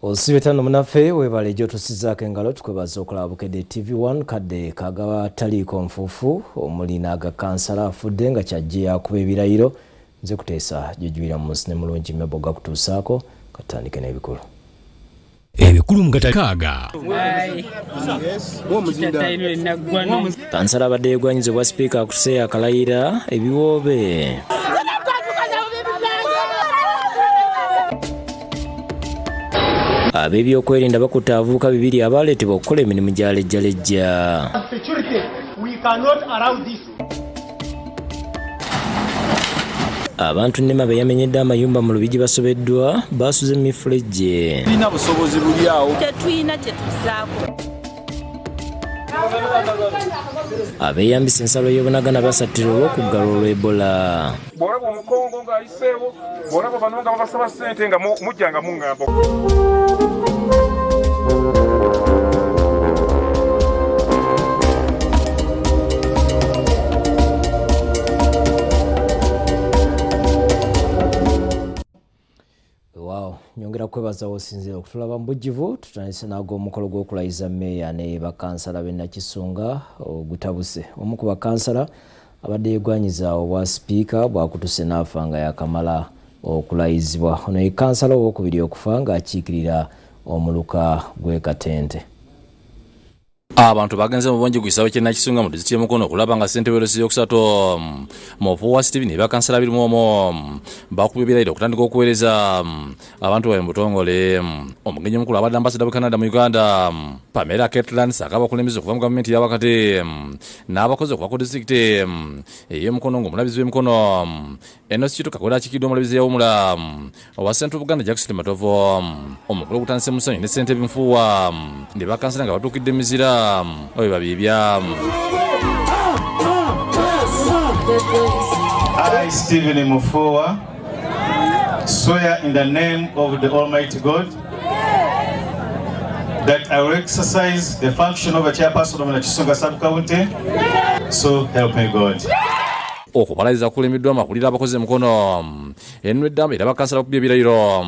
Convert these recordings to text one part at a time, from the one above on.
Osibe tano munaffe webale gyotusizaako engalo tukwebaza okulaba Bukedde TV1 kadde kagaba taliiko nfuufu omuli n'aga kansala afudde nga kyajje yakuba ebirayiro nze kuteesa jujubira mu nsi ne mulungi mebo gakutuusaako katutandike n'ebikulu. Ebikulu mu katakaaga. Kansala abadde yegwanyiza obwa sipiika akuse akalayira ebiwoobe. Ab'ebyokwerinda bakutte abavubuka bibiri abaaleetebwa okukola emirimu gya lejjalejja. Abantu Nema be yamenyedde amayumba mu Lubigi basobeddwa basuze mu mifulejje. Tulina busobozi buli awo. Tetulina kye tussaako. Abeeyambisa ensalo y'obunagana basattira olw'okuggalwa olw'Ebola. Bw'olaba omukongo ng'ayiseewo, bw'olaba bano nga babasaba ssente nga mujja nga muŋŋamba. Weewaawo nyongera kukwebaza w'osinziira okutulaba mu bujjuvu. Tutandise n'ag'omukolo gw'okulayiza mmeeya ne bakansala b'e Nakisunga ogutabuse. Omu ku bakansala abadde yeegwanyiza obwa sipiika bwakutuse n'afa nga yakamala okulayizibwa. Ono ye kansala owokubiri okufa ng'akiikirira omuluka gw'e Katente. Abantu bagenze mu bungi ku kisaawe ky'e Nakisunga mu disitulikiti y'e Mukono okulaba nga ssentebe w'erosi y'okusatu Mufuuwa Steven ne bakansala 21 bakubye ebirayiro okutandika okuweereza abantu baabwe mu butongole. Omugenyi omukulu abadde ambasada w'e Canada mu Uganda Pamela Ketland ssaako abakulembeze okuva mu gavumenti ya wakati n'abakozi okuva ku disitulikiti ey'e Mukono ng'omulabizi w'e Mukono Enos Kito Kagolo akiikiddwa omulabizi eyawumula owa Central Buganda Jackson Matovu. Omukolo ogutandise mu ssanyu ne ssentebe Nfuuwa ne bakansala nga batuukidde mizira oyo babiibya. I, Stephen Mufuwa, swear in the name of the Almighty God that I will exercise the function of a chairperson of Nakisunga sub-county, so help me God. Okubalayiza kukulembeddwa amakulira abakozi e Mukono eno eddamba era bakansala bakubye ebirayiro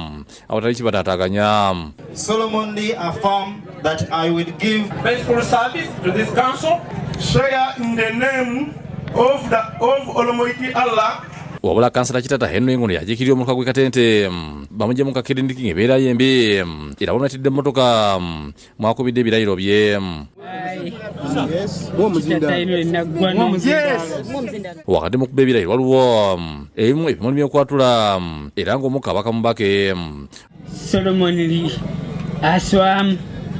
awatali kibataataaganya. Solemnly affirm that I will give faithful service to this council. Swear in the name of the of Almighty Allah. Wabula kansala Kitata Henry Ngono yajiikirira omuluka gw'e Katente bamugye mu kakiriniki ng'embeera ye mbi era bamuleetedde emmotoka mwakubidde ebirayiro bye. Wakati mu kuba ebirayiro waliwo ebimu ebimuli by'okwatula era ng'omukka abaka mubake. Solomon Lee aswam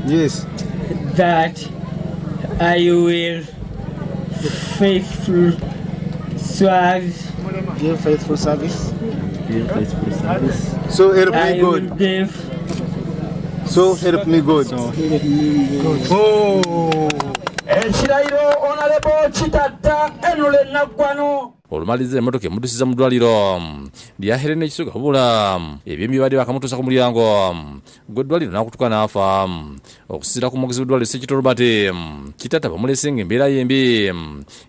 Yes. that I will faithful serve. Give faithful service. Give faithful service. So help me I God. will give. So help me God. So help me God. Oh. Ekirayiro Honorable Kitatta Enule Naggwano. Olumaliriza emmotoka emudusiza mu ddwaliro lya Helena Ekisuga wabula ebyembi bibadde bakamutuusa ku mulyango gw'eddwaliro n'akutuka n'afa. Okusinziira ku mwogezi w'eddwaliro Ssekito Robert, Kitatta bamulese ng'embeera ye mbi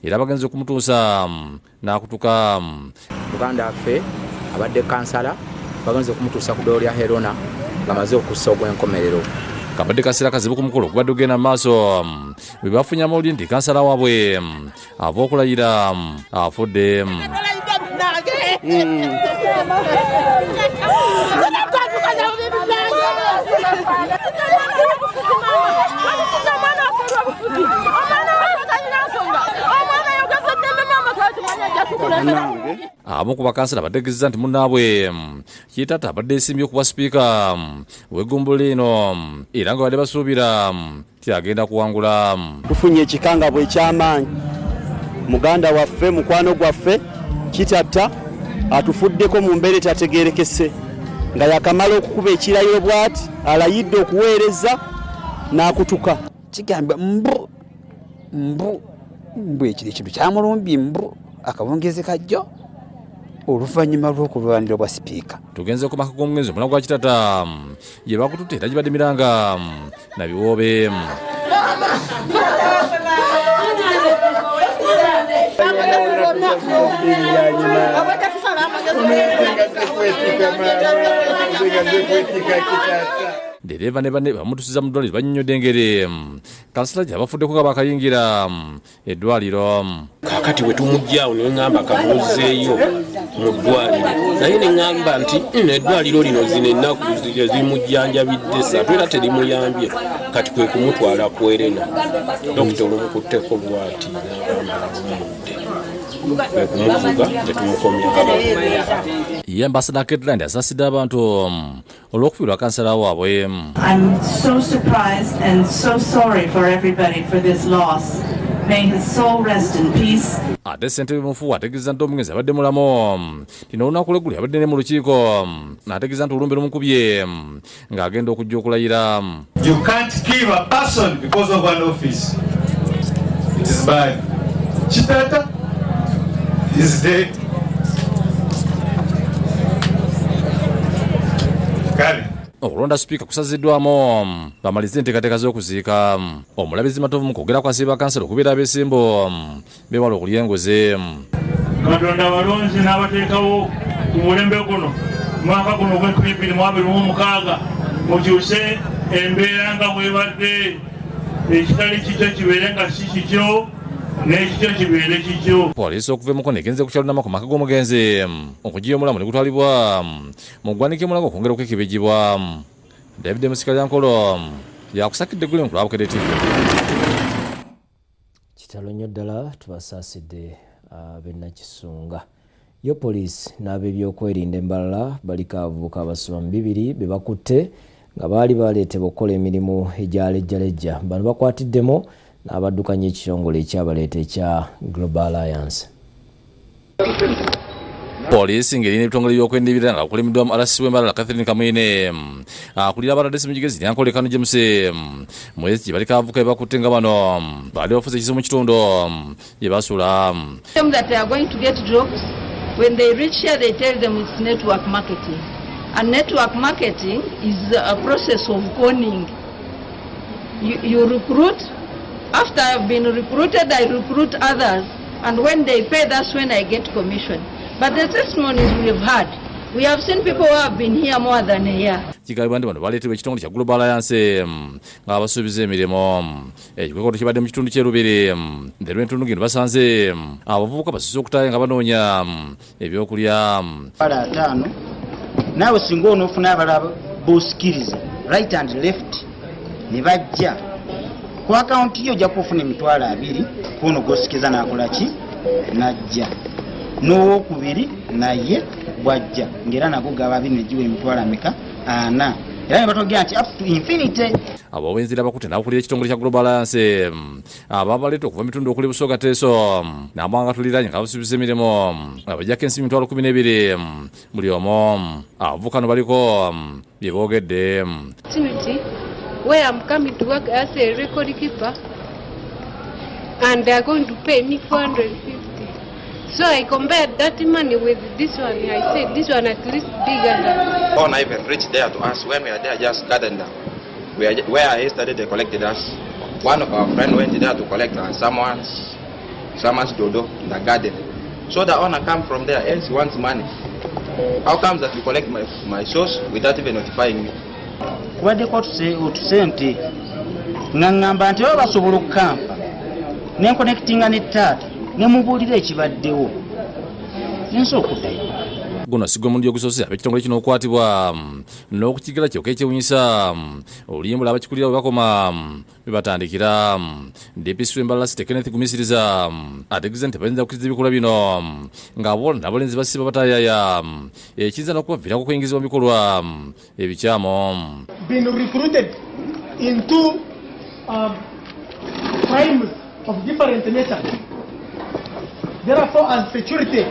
era bagenze okumutuusa n'akutuka. Muganda waffe abadde kansala bagenze okumutuusa ku ddwaliro lya Helena ng'amaze okussa ogw'enkomerero. Kabadde kaseera kazibu ku mukolo ogubadde ogenda mu maaso bwe bafunye amawulire nti kansala waabwe ava okulayira afudde. Abamu ku bakansala bategeezezza nti munnaabwe Kitatta abadde yeesimbye okuba sipiika w'eggombolola eno era nga badde basuubira nti agenda kuwangula. Tufunye ekikangabwa eky'amaanyi. Muganda waffe, mukwano gwaffe Kitatta atufuddeko mu mbeera etategeerekese nga yakamala okukuba ekirayiro bw'ati alayidde okuweereza n'akutuka. Kigambibwa mbu mbu mbu ekiro ekintu kyamulumbye mbu akawungeezi kajjo oluvannyuma lw'okulwanira obwa sipiika. Tugenze ku maka g'omugenzi omulamu gwa Kitatta gye bakututte era gibadde miranga na biwoobe. Ddereeva ne banne bamutusiza mu ddwaliro bannyonnyodde engeri kansala gye abafuddeko nga bakayingira eddwaliro. Kaakati bwe tumuggyaawo ne ŋŋamba kamuzzeeyo mu ddwaliro, naye ne ŋŋamba nti eddwaliro lino zino ennaku zimujjanjabidde ssatu era terimuyambye, kati kwe kumutwala ku Erena. Dokita olumukutteko bw'ati n'agamba awummudde, kwe kumuvuga ne tumukomyawo. Ye Ambassador Ketland asaasidde abantu olw'okufiirwa kansala waabwe. I'm so surprised and so sorry for everybody for this loss. May his soul rest in peace. Ate ssentebe Mufuwa ategeeza nti omugenzi abadde mulamu nti n'olunaku lw'eggulo yabadde ne mu lukiiko, n'ategeeza nti olumbe lumukubye ng'agenda okujja okulayira. You can't kill a person because of an office. It is bad. Kitatta is dead. Kale. Okulonda sipiika kusaziddwamu bamalize enteekateeka z'okuziika. Omulabirizi Matovu mu kwogera kwasiiba kansala okubeera abeesimbu beewala okulya enguzi. Katonda abalonzi n'abateekawo ku mulembe guno, mwaka guno ogw'enkumi bbiri mu abiri mu mukaaga, mukyuse embeera nga bw'ebadde, ekitali kikyo kibeere nga si kikyo, n'ekikyo kibeere kikyo. Poliisi okuva e Mukono egenze ku kyalo Nama ku maka g'omugenzi okuggyayo omulamu ne gutwalibwa mu ggwanika e Mulago okwongera okwekebejjebwa. David Musikalyankolo yakusakidde eggulire ku lwa Bukedde TV. Kitalo nnyo ddala, tubasaasidde ab'e Nakisunga. Yo poliisi n'ab'ebyokwerinda embalala baliko abavubuka abasoba mu 2 be bakutte nga baali baleetebwa okukola emirimu egya lejjalejja. Bano bakwatiddemu n'abaddukanya ekitongole ekyabaleeta ekya Global Alliance. Poliisi ng'erina ebitongole by'okwerinda ebirala nga kukulembeddwamu RC w'Embalala Catherine Kamwine, akulira abaladesi mu Kigezi Nyankole Kano James Mwezi gye baliko abavubuka be bakutte nga bano baali bafuze ekizibu mu kitundu gye basula. Them that they are going to get jobs, when they reach here they tell them it's network marketing. And network marketing is a process of conning. You recruit, after I've been recruited, I recruit others, and when they pay, that's when I get commission. But the testimonies we have had, we have seen people who have been here more than a year. Kigambibwa nti bano baleetebwa ekitongole kya Global Alliance nga basuubiza emirimu. Ekikwekweto kibadde mu kitundu ky'e Lubiri. Leero entundu ng'eno basanze abavubuka basusse okutaaya nga banoonya ebyokulya. Bala 5, naawe singa onoofuna abalala b'osikiriza right and left ne bajja ku akawunti yo, ojja kufuna emitwalo 20 kwono gw'osikiza n'akola ki n'ajja, n'owokubiri naye bw'ajja ng'era nago gaba 2 ne giwa emitwalo ameka 4, era ne batwogera nti up to infinity. Abo b'enzira bakutte n'abakulira ekitongole kya Global Alliance ababaleeta okuva mu bitundu okuli Busoga, Teso n'amawanga tuliraanye nga basuubiza emirimu abajjako ensimbi 12,000 buli omu. Abavubuka bano baliko bye boogedde. Where I'm coming to work as a record keeper, and they are going to pay me 450. So I compared that money with this one. I said this one at least bigger than. Owner even reached there to us when we are there just gathering them. We are where yesterday they collected us. One of our friends went there to collect someone's dodo in the garden. So the owner come from there, else he wants money. How comes that you collect my source without even notifying me? Kubaddeko otusente nga ŋŋamba nti baba basobola okukampa ne nkonekitinga ne taata ne mubuulira ekibaddewo nensobola okuddayo. Guno si gwe mulundi ogusoose ab'ekitongole kino okukwatibwa n'okukigala kyokka ekyewuunyisa oluyimba abakikulira bwe bakoma bwe batandikira. DPC w'Embalala City Kenneth Gumisiriza ategeeza nti bayinza kukkiriza ebikolwa bino ng'abawala n'abalenzi basiba batayaya ekiyinza n'okubaviirako okuyingizibwa mu bikolwa ebikyamu. Been recruited into crimes of different nature. Therefore, as security,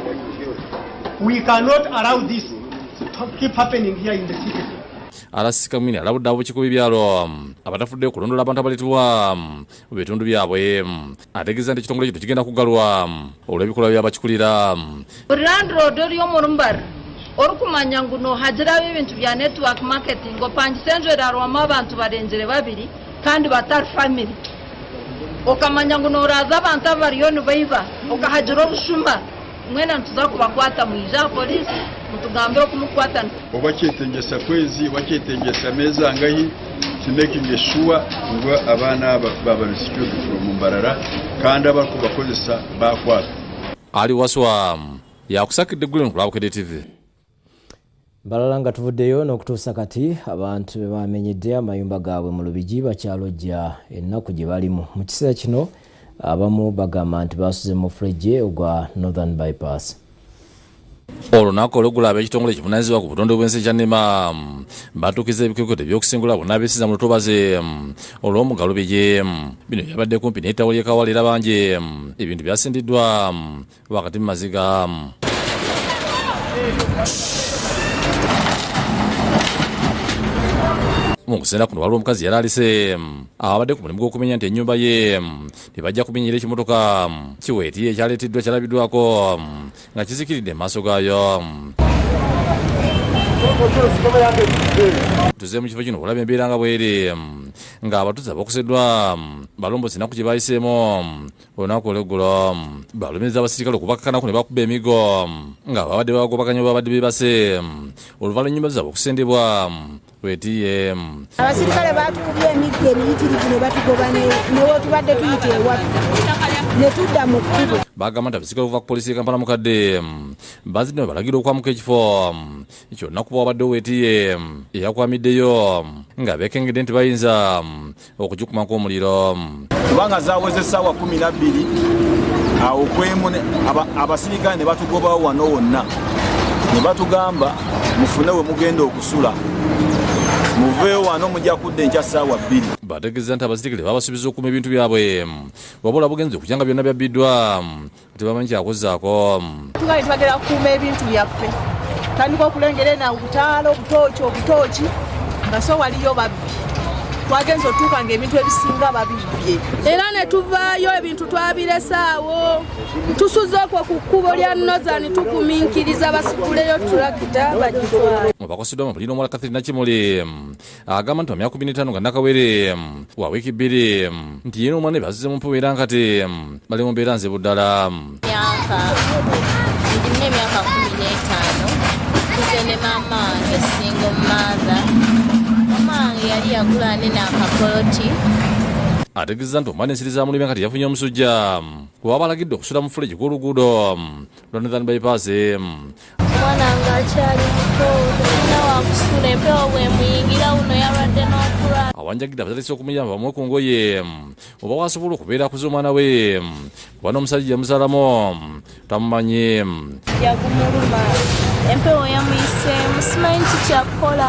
we cannot allow this to keep happening here in the city. RC Kamwine alabudde ab'obukiiko bw'ebyalo abatafuddeyo okulondoola abantu abaleetebwa mu bitundu byabwe. Ategeeza nti ekitongole kino kigenda kuggalwa olw'ebikolwa by'abakikulira. Buli landlord ori omu Rumbare orikumanya ngu nohagiraho ebintu bya network marketing, opangisa enju erarwamu abantu barengire 2 kandi batari family, okamanya ngu noraza abantu abariyo nibaiba okahagira obushuma, mwena nituza kubakwata mwija polisi. Mutugambe okumukwata. Oba kyetengesa kwezi, oba kyetengesa meza angahi, to making sure ngu abaana aba baba rescued from Mbarara kandi abarikubakozesa bakwata. Ali Waswa yakusakidde Guleni ku Lwabukedde TV. Mbalala nga tuvuddeyo n'okutuusa kati abantu be bamenyedde amayumba gaabwe mu Lubigi bakyalojja ennaku gye balimu. Mu kiseera kino abamu bagamba nti basuze mu fridge ogwa Northern Bypass. Olunaku olweggulo ab'ekitongole ekivunaanyizibwa ku butonde bw'ensi ekya NEMA batuukiza ebikwekweto eby'okusengula bonna abeesiza mu lutobazi olw'omugga Lubigi. Bino byabadde kumpi n'ettawo ly'e Kawala era bangi ebintu byasindiddwa wakati mu maziga. Mu kusenda kuno waliwo omukazi yalaalise abadde ku mulimu gw'okumenya nti ennyumba ye tebajja kumenyera ekimotoka kiweeti ekyaleeteddwa kyalabiddwako nga kizikiridde mu maaso gaayo. Tuze mu kifo kino okulaba embeera nga bw'eri ng'abatuuze abakoseddwa balombose ennaku gye bayiseemu olunaku olw'eggulo. Balumiriza abasirikale okubakakkanako ne bakuba emiggo nga babadde babagobaganya oba babadde beebase oluvannyuma ennyumba zaabwe okusendebwa weetiye. Abasirikale baatukubye emiggo emiyitirivu ne batugoba ne wetubadde tuyita ewaffe ne tudda mu kkubo. Bagamba nti abasirikale okuva ku poliisi y'e Kampala mukadde bazidde balagira okwamuka ekifo kyonna kuba wabaddewo weetiye eyakwamiddeyo nga beekengedde nti bayinza okugikumako omuliro. Kubanga zaaweze essaawa 12 awo kwemu abasirikale ne batugobawo wano wonna ne batugamba mufune we mugenda okusula, muveewo wano mujja kudda enkya ssaawa 2. Bategeeza nti abasirikale babasuubiza okukuuma ebintu byabwe wabula bugenze okutya nga byonna byabbiddwa tebamanyi kyakuzaako. Tugambye tubagera kukuuma ebintu byaffe, tandika okulengera eno obutaala, obutooki, obutooki nga so waliyo babbi. Twagenze otuuka ng'ebintu ebisinga babibbye. Era ne tuvaayo ebintu twabiresaawo, tusuze okwo ku kkubo lya Northern tugumiikiriza basikuleyo tulakita bagitwale. Bakoseddwa mu buliri omuwala Catherine Nakimuli agamba nti wa myaka 15 nga Nakawere wa wiiki 2 nti ye n'omwana we bazize mu mpewo era nkati bali mu mbeera nzibu ddala. Ndina emyaka 15, nkuze ne maama wange single mother. Maama wange yali yagula nene akapoloti. Ategeeza nti omwana ensiri zamulumya kati yafunye omusujja kuba balagidde okusula mu fulegi gw'oluguudo lwa Northern Bypass. Omwana nga akyali muto talina wakusula, empewo bw'emuyingira wuno yalwadde n'okulwala. Awanjagidde abatandise okumuyamba bamuwe ku ngoye oba wasobola okubeera akuze omwana we kuba n'omusajja yamuzaalamu tamumanyi. Yagumuluma empewo yamuyiseemu, simanyi kikyakukola,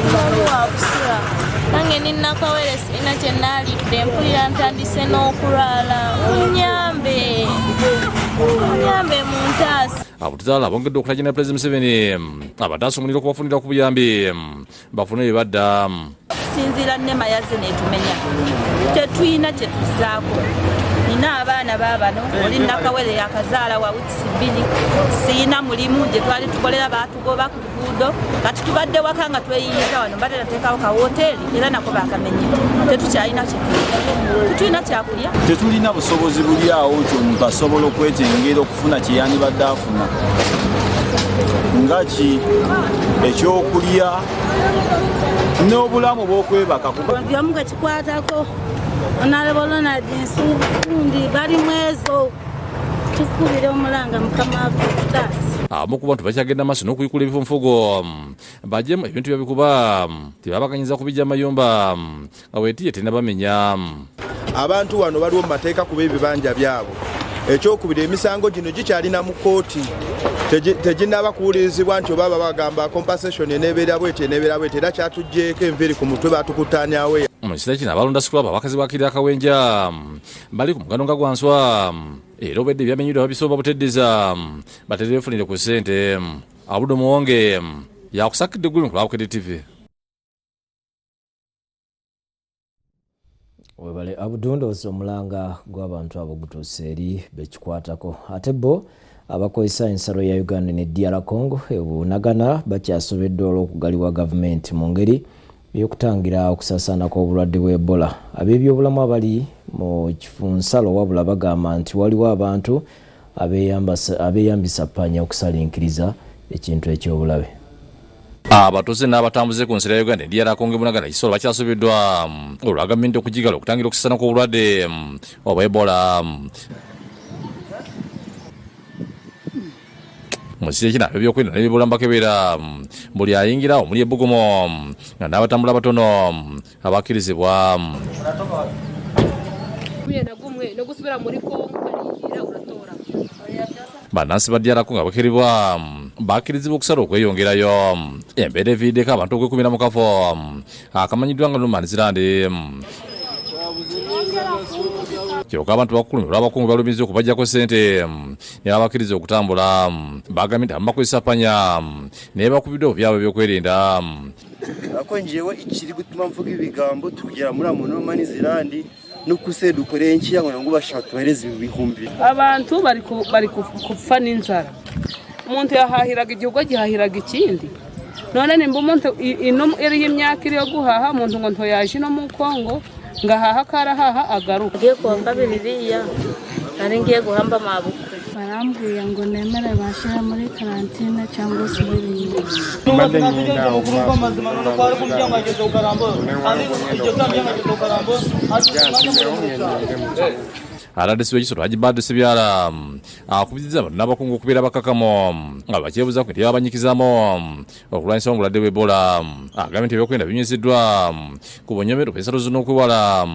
tewali wakusula. Nange ndi Nakawere sirina kye naalidde, mpulira ntandise n'okulwala. Munyambe, munyambe muntaase. Abatuzaala abongedde okulajana Pulezidenti Museveni abataasa omuliro okubafunira ku buyambi bafune bye badda. Okusinziira NEMA yazze n'etumenya, tetulina kye tuzzaako. Nina abaana baabano, oli Nakawere yakazaala wa wiikisi 2, siyina mulimu gye twali tukolera baatugoba ku luguudo, kati tubadde waka nga tweyiyiza wano, mbadde nateekawo ka wooteeri era nako baakamenye. Tetukyalina kye tulya, tetulina kyakulya. Tetulina busobozi buli awo nti omuntu asobola okwetengera okufuna kye yandibadde afuna nga ki ekyokulya n'obulamu bw'okwebaka. Buli gwe kikwatako Honorable Ronald Nsukundi bali mwezo tukubira omulanga Mukama waffe tutaase. Abamu ku bantu bakyagenda maaso n'okuyikula ebifunfugu baggyemu ebintu byabikuba tebabaganyiza kubijja mu mayumba nga weetiye tennabamenya. Abantu wano baliwo mu mateeka kuba ebibanja byabwe. Ekyokubiri, emisango gino gikyalina mu kkooti, teginnaba kuwulirizibwa nti oba babagamba compensation eneebeera bweti eneebeera bweti, era kyatuggyeeko enviiri ku mutwe batukutaanyawo. Mu kiseera kino abalonda scrap abakazi ba Kirira Kawenja bali ku mugano nga gwa nswa era obwedde ebyamenyeddwa babisomba buteddiza batere beefunire ku ssente. Abudu Muwonge yakusakidde Guleni ku Lwabukedde TV. Webale Abdu, ndowooza omulanga gw'abantu abo gutuuse eri bekikwatako. Ate bo abakozesa ensalo ya Uganda ne DR Congo ebunagana bakyasobeddwa olw'okuggalibwa gavumenti mu ngeri ey'okutangira okusaasaana kw'obulwadde bwa Ebola. Ab'ebyobulamu abali mu kifunsalo wabula bagamba nti waliwo abantu abeeyambisa ppanya okusalinkiriza ekintu eky'obulabe. Abatuuze n'abatambuze ku nsera ya Uganda endiyala Kongo Bunagana Kisoro bakyasubiddwa olwa gavumenti okugigala okutangira okusasana kw'obulwadde obwa Ebola. Mu kiseera kino ab'ebyokwerinda n'ebyobulamu bakebera buli ayingira omuli ebbugumu nga n'abatambula batono abakkirizibwa. Bannansi ba DR Congo abakerebwa bakkirizibwa okusala okweyongerayo. Embeera eviiriddeko abantu okwekumira mu kafo akamanyiddwa nga No Man's Land. Kyokka abantu bakulumirwa olw'abakungu balumiriza okubaggyako ssente ne babakkiriza okutambula. Bagambye nti abamu bakozesa panya naye bakubiddwa byabwe ebyokwerinda. Ariko njyewe ikiri gutuma mvuga ibigambo tukugera muri No Man's Land nukuse dukoreye nkiya ngo bashaka tubahereze ibihumbi. Abantu bari kupfa n'inzara. Umuntu yahahiraga igihugu agihahiraga ikindi. None nimba umuntu ino iri y'imyaka iri yo guhaha umuntu ngo ntoyaje no mu Kongo ngahaha karahaha agaruka. Ngiye kuwa kabiri biriya nari ngiye guhamba amaboko. Barambwiye ngo nemere bashira muri karantine cyangwa usubire inyuma. RDC w'Ekisoro Haji Badru Sebyala akubiriza abantu n'abakungu okubeera bakakamo nga bakyebuuza ku nti yabanyikizamu okulwanyisa obulwadde bwa Ebola. Agambye nti ebyokwerinda binywezeddwa ku bunyomero bw'ensalo zonna okwewala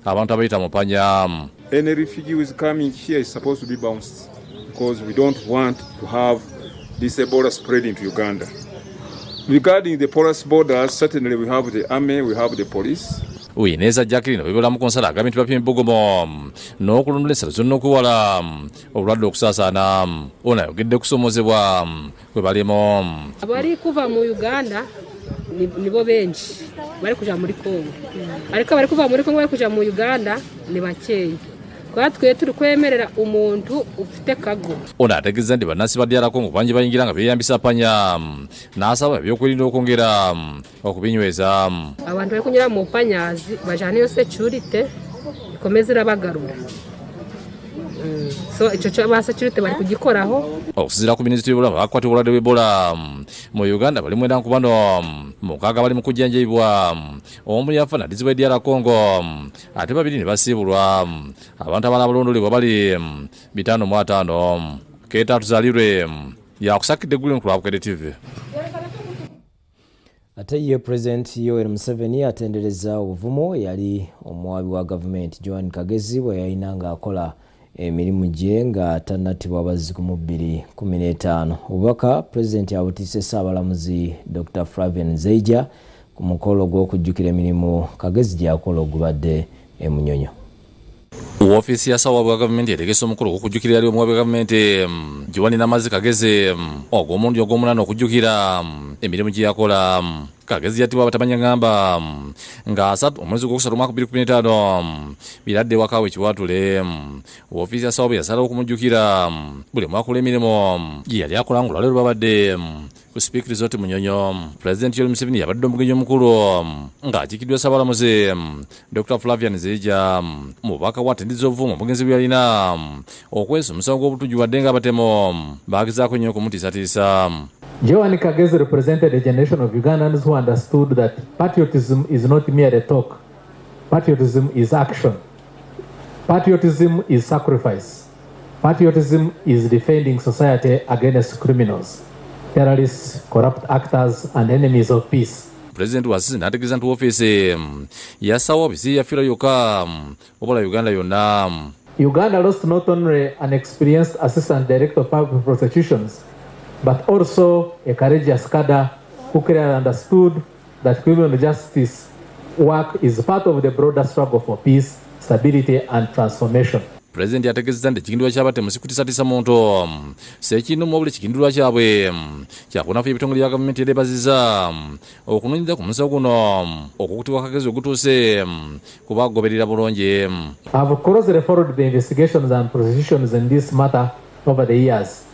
abantu abayita mu panya. Any refugee who is coming here is supposed to be bounced because we don't want to have this Ebola spread into Uganda. Regarding the porous borders, certainly we have the army, we have the police. Uwineza Jacqueline webulamu ku nsala agambye nti bapima ebbugumu n'okulondoola ensalo zonna okwewala obulwadde okusaasaana. Ono ayogedde kusomoozebwa kwe balimu. Abari kuva mu Uganda nibo benshi bari kuja muri Kongo, ariko abari kuva muri Kongo bari kuja mu Uganda ni bakeya. Kuba twe turi kwemerera umuntu ufite kago. Ono ategeeza nti bannansi ba DR Congo bangi bayingira nga beeyambisa panya n'asaba ebyokwerinda okwongera okubinyweza. Abantu bari kunyura mu panyazi bajana iyo security ikomeza irabagarura. So icyo cyo ba security bari kugikoraho. Okusinziira ku minisitule y'obulamu abakwatibwa obulwadde bwa Ebola mu Uganda bali 9 ku bano 6 bali mu kujjanjabibwa, omu yafa n'addizibwa e DR Congo ate 2 ne basiibulwa. Abantu abalala abalondolebwa bali 505. Keeta Tuzalirwe yakusakidde eggulire ku lwa Bukedde TV. Ate ye Pulezidenti Yoweri Museveni atendereza obuvumu yali omuwaabi wa gavumenti Joan Kagezi bwe yalina ng'akola emirimu gye nga tannattibwa abazigu mu 2015. Obubaka Pulezidenti abutiise Ssaabalamuzi Dr. Flavian Zeija ku mukolo gw'okujjukira emirimu Kagezi gy'akola ogubadde e Munyonyo. Woofiisi ya ssaabawozi wa gavumenti etegese omukolo ogw'okujjukira yali omuwaabi wa gavumenti Joan Namazi Kagezi ogw'omulundi ogw'omunaana okujjukira emirimu gye yakola. Kagezi yattibwa abatamanya ngamba nga 3 omwezi gw'okusatu omwaka 2015 biradde ewaka we Kiwatule. Woofiisi ya ssaabawozi yasalawo okumujjukira buli mwaka olw'emirimu gye yali akola ng'olwaleero babadde ku Speke Resort Munyonyo. Pulezidenti Yoweri Museveni yabadde omugenyi omukulu ng'akiikiddwa Ssaabalamuzi Dr. Flavian Zeija. Mu bubaka bw'atendereza obuvumu omugenzi bwe yalina okwesa omusango gw'obutujju wadde ng'abatemu baagezaako nnyo okumutiisatiisa. Joan Kagezi represented a generation of Ugandans who understood that patriotism is not merely talk. Patriotism is action. Patriotism is sacrifice. Patriotism is defending society against criminals, terrorists, corrupt actors, and enemies of peace. Pulezidenti Wasisi n'ategeeza nti woofiisi ya ssaabawozi yafiirwa yokka wabula Uganda yonna. Uganda lost not only an experienced assistant director of public prosecutions, but also a courageous cadre who clearly understood that criminal justice work is part of the broader struggle for peace, stability, and transformation. Pulezidenti ategeezezza nti ekigendererwa ky'abatemu si kutiisatiisa muntu ssekinnoomu wabula ekigendererwa kyabwe kyakunafuya ebitongole bya gavumenti era ebazizza okunoonyereza ku musango guno okukutibwa Kagezi ogutuuse kuba agoberera bulungi. I have closely followed the investigations and prosecutions in this matter over the years.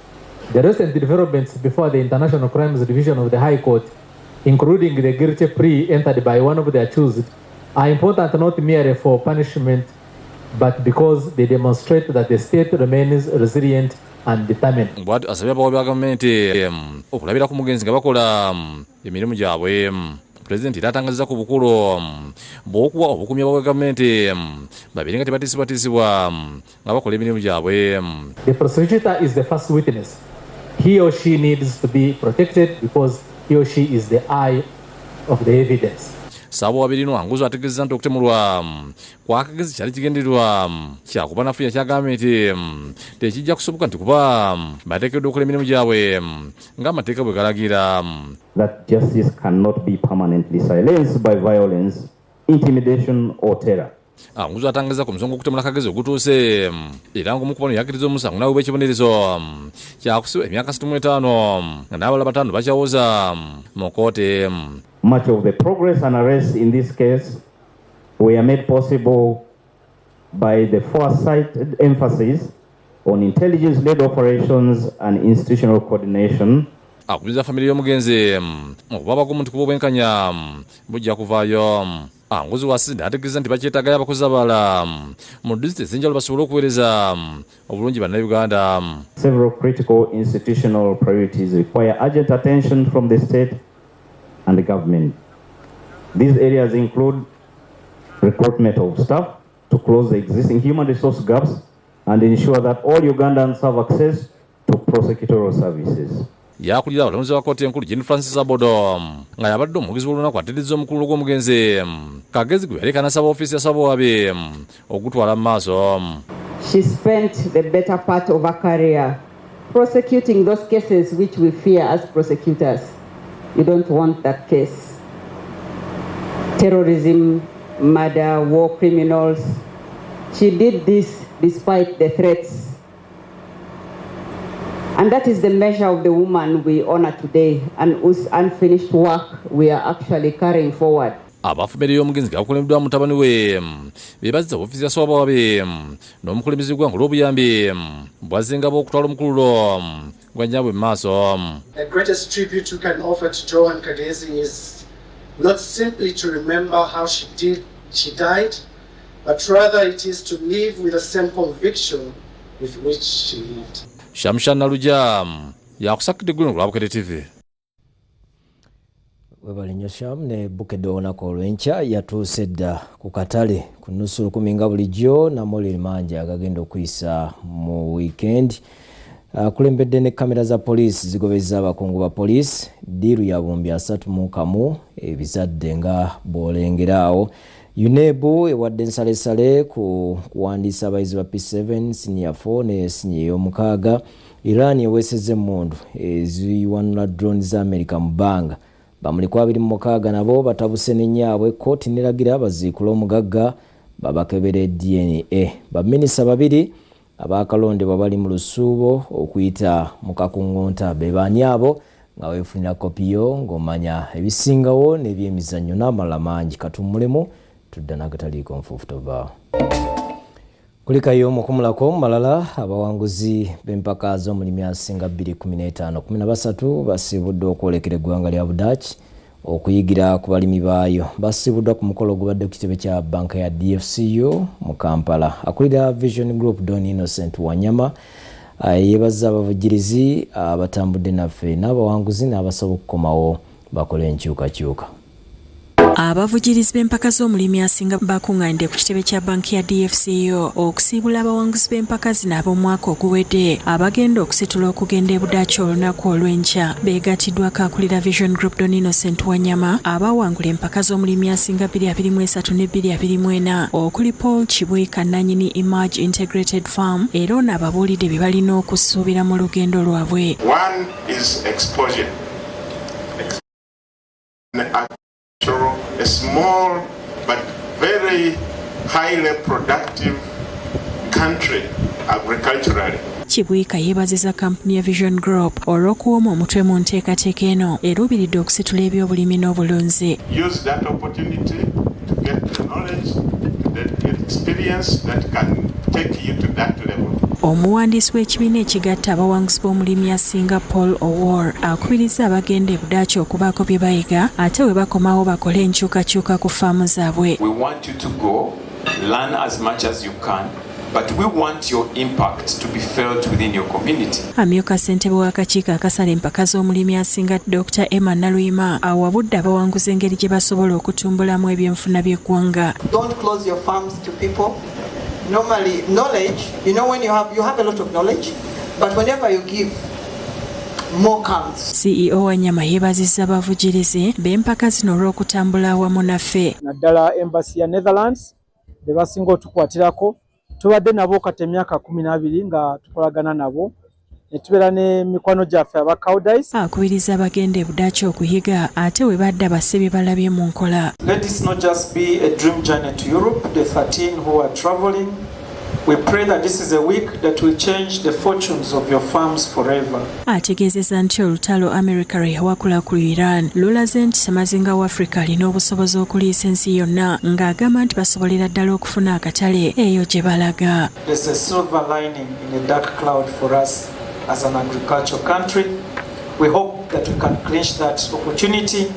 The recent developments before the International Crimes Division of the High Court, including the guilty plea entered by one of the accused, are important not merely for punishment, but because they demonstrate that the state remains resilient and determined. Bw'atyo asabye abawabi ba gavumenti okulabira ku mugenzi nga bakola emirimu gyabwe. Pulezidenti era atangazizza ku bukulu bw'okuwa obukuumi abawa gavumenti babeere nga tebatiisibwatiisibwa nga bakola emirimu gyabwe. The prosecutor is the first witness. He or she needs to be protected because he or she is the eye of the evidence. Ssaabawabi Anguzu ategeezezza nti okutemulwa kwa Kagezi kyali kigendererwa kyakubanafuya, kyagambye nti tekijja kusoboka nti kuba bateekeddwa okukola emirimu gyabwe ng'amateeka bwe galagira. That justice cannot be permanently silenced by violence, intimidation or terror. Anguzu atangazza ku musango gw'okutemula Kagezi ogutuuse era ng'omu ku bano yakkiriza omusango n'aweebwa ekibonerezo kyakusibwa emyaka 65, nga n'abalala bataano bakyawoza mu kkooti. Much of the progress and arrests in this case were made possible by the foresighted emphasis on intelligence-led operations and institutional coordination. Akubiriza famire y'omugenzi okuba abagumu nti kuba obwenkanya bujja kuvaayo. Anguzu wasinzidde n'ategeeza nti bakyetaagayo abakozi abalala mu disitulikiti ez'enjawulo basobole okuweereza obulungi Bannayuganda. Several critical institutional priorities require urgent attention from the state and the government. These areas include recruitment of staff to close the existing human resource gaps and ensure that all Ugandans have access to prosecutorial services. Yakulira abalamuzi ba kkooti enkulu Jane Francis Abodo, nga yabadde omuwagizi w'olunaku, atereezza omukululo gw'omugenzi Kagezi gwe yaleka n'asaba ofiisi ya Ssaabawabi ogutwala mu maaso. She spent the better part of her career prosecuting those cases which we fear as prosecutors. You don't want that case. Terrorism, murder, war criminals. She did this despite the threats. And that is the measure of the woman we honor today and whose unfinished work we are actually carrying forward. Abafamire y'omugenzi nga bakulembeddwa mutabani we beebazza ofiisi ya Ssaabawabi n'omukulembeze gw'eggwanga olw'obuyambi bwazzenga bw'okutwala omukululo gwa nnyaabwe mu maaso. The greatest tribute we can offer to Joan Kagezi is not simply to remember how she died, but rather it is to live with the same conviction with which she lived. Shamshan Naluja yakusakidde eggulire ku lwa Bukedde TV. Webale nnyo, Sham. Ne Bukedde olunaku olw'enkya yatuuse dda ku katale ku 9:30 nga bulijjo, namawulire mangi agagenda okuyisa mu wiikendi. Akulembedde ne kamera za poliisi zigobezza abakungu ba poliisi. Ddiiru ya 301 ebizadde nga bw'olengera awo. UNEB ewadde nsalesale ku kuwandiisa abayizi ba P7, siniya 4 ne siniya ey'omukaaga. Iran eweesezza emmundu eziwanula drone za America mu bbanga. Bamulikwa 26 nabo batabuse ne nnyaabwe, kkooti neragira baziikule omugagga babakebere DNA. Baminisita babiri abakalondebwa bali mu lusuubo okuyita mu kakuŋŋunta. Be baani abo? Nga weefunira kopiyo ng'omanya ebisingawo n'ebyemizannyo n'amalala mangi. Katummulemu, tudda n'agataliiko nfuufu. Tovaawo, kulikayo omukumulako malala. Abawanguzi b'empaka z'omulimi asinga 2015 13 basiibuddwa okwolekera eggwanga lya Budaaki okuyigira ku balimi baayo. Basiibuddwa ku mukolo ogubadde ku kitebe kya banka ya DFCU mu Kampala. Akulira Vision Group, Don Innocent Wanyama, yeebaza abavujjirizi abatambudde naffe n'abawanguzi n'abasaba okukomawo bakole enkyukakyuka. Abavujjirizi b'empaka z'omulimi asinga bakuŋŋaanidde ku kitebe kya banki ya DFCU okusiibula abawanguzi b'empaka zino ab'omwaka oguwedde abagenda okusitula okugenda e Budaaki olunaku olw'enkya. Beegatiddwako akulira Vision Group, Don Innocent Wanyama. Abawangula empaka z'omulimi asinga 2023 ne 2024 okuli Paul Kibwika, nannyini Emerge Integrated Farm, era ono ababuulidde bye balina okusuubira mu lugendo lwabwe. One is exposure. A small but very highly productive country agriculturally. Kibwika yeebaziza kampuni ya Vision Group olw'okuwoma omutwe mu nteekateeka eno eruubiridde okusitula ebyobulimi n'obulunzi. Use that opportunity to get the knowledge, to get experience that can take you to that level. Omuwandiisi w'ekibiina ekigatta abawanguzi b'omulimi asinga, Paul Owor, akubiriza abagenda e Budaaki okubaako bye bayiga ate bwe bakomawo bakole enkyukakyuka ku faamu zaabwe. We want you to go, learn as much as you can. But we want your impact to be felt within your community. Amyuka ssentebe w'akakiiko akasala empaka z'omulimi asinga Dr. Emma Naluyima awabudde abawanguzi engeri gye basobola okutumbulamu ebyenfuna by'eggwanga. Don't close your farms to people. Normally, knowledge, you know, when you have a lot of knowledge, but whenever you give, more comes. CEO Wanyama yeebazizza abavujjirizi b'empaka zino olw'okutambula awamu naffe. Naddala embassy ya Netherlands be basinga otukwatirako. Tubadde nabo kati emyaka 12 nga tukolagana nabo, ne tubeera ne mikwano gyaffe aba Koudijs. Akubiriza abagenda e Budaaki okuyiga ate we badda basse bye balabye mu nkola. Let this not just be a dream journey to Europe, the 13 who are traveling. We pray that this is a week that will change the fortunes of your farms forever. Ategeezezza nti olutalo America lwe yawakula ku Iran lulaze nti ssemazinga wa Africa alina obusobozi okuliisa ensi yonna, ng'agamba nti basobolera ddala okufuna akatale eyo gye balaga. There's a silver lining in a dark cloud for us as an agricultural country. We hope that we can clinch that opportunity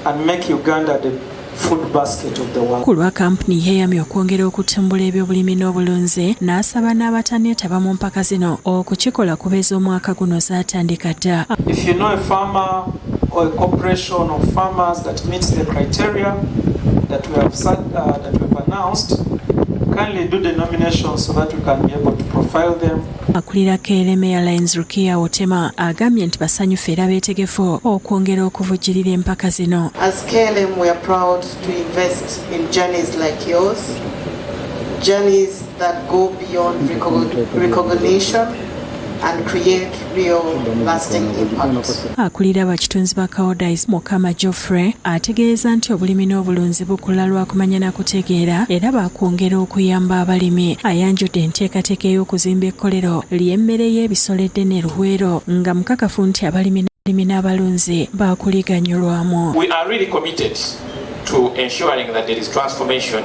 and make Uganda the food basket of the world. Ku lwa kampuni yeeyamye okwongera okutumbula ebyobulimi n'obulunzi, n'asaba n'abatanneetaba mu mpaka zino okukikola kuba ez'omwaka guno zaatandika dda. If you know a farmer or a corporation of farmers that meets the criteria that we have said, that we have announced, kindly do the nomination so that we can be able to profile them. Akulira KLM Airlines Rukia Otema agambye nti basanyufu era beetegefu okwongera okuvujjirira empaka zino. As KLM, we are proud to invest in journeys like yours, journeys that go beyond recognition and create real lasting impact. Akulira abakitunzi ba Koudijs Mukama Geoffrey ategeeza nti obulimi n'obulunzi bukula lwa kumanya na kutegeera era baakwongera okuyamba abalimi. Ayanjudde enteekateeka ey'okuzimba ekkolero ly'emmere y'ebisolo eddene Luweero, nga mukakafu nti abalimi n'abalunzi baakuliganyulwamu. We are really committed to ensuring that there is transformation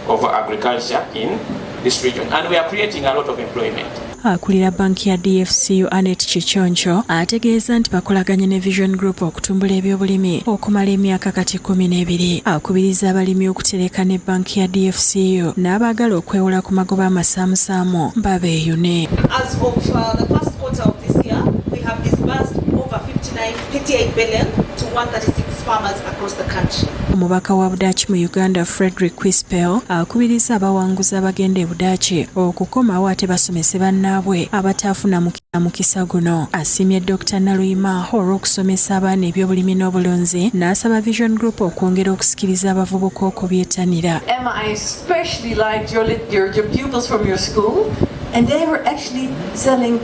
of agriculture in this region, and we are creating a lot of employment. Akulira banki ya DFCU Anet Kiconco ategeeza nti bakolaganye ne Vision Group okutumbula ebyobulimi okumala emyaka kati 12. Akubiriza abalimi okutereka ne banki ya DFCU n'abaagala okwewola ku magoba amasaamusaamu babeeyune. As of the first quarter of this year, we have disbursed over 59, 58 billion to 136 farmers across the country. Omubaka wa Budaaki mu Uganda Frederick Quispel akubiriza abawanguzi abagenda e Budaaki okukomawo ate basomese bannaabwe abataafuna mukisa guno. Asiimye Dr. Naluyima olw'okusomesa abaana ebyobulimi n'obulunzi, n'asaba Vision Group okwongera okusikiriza abavubuka okubyettanira. Emma, I especially liked your pupils from your school, and they were actually selling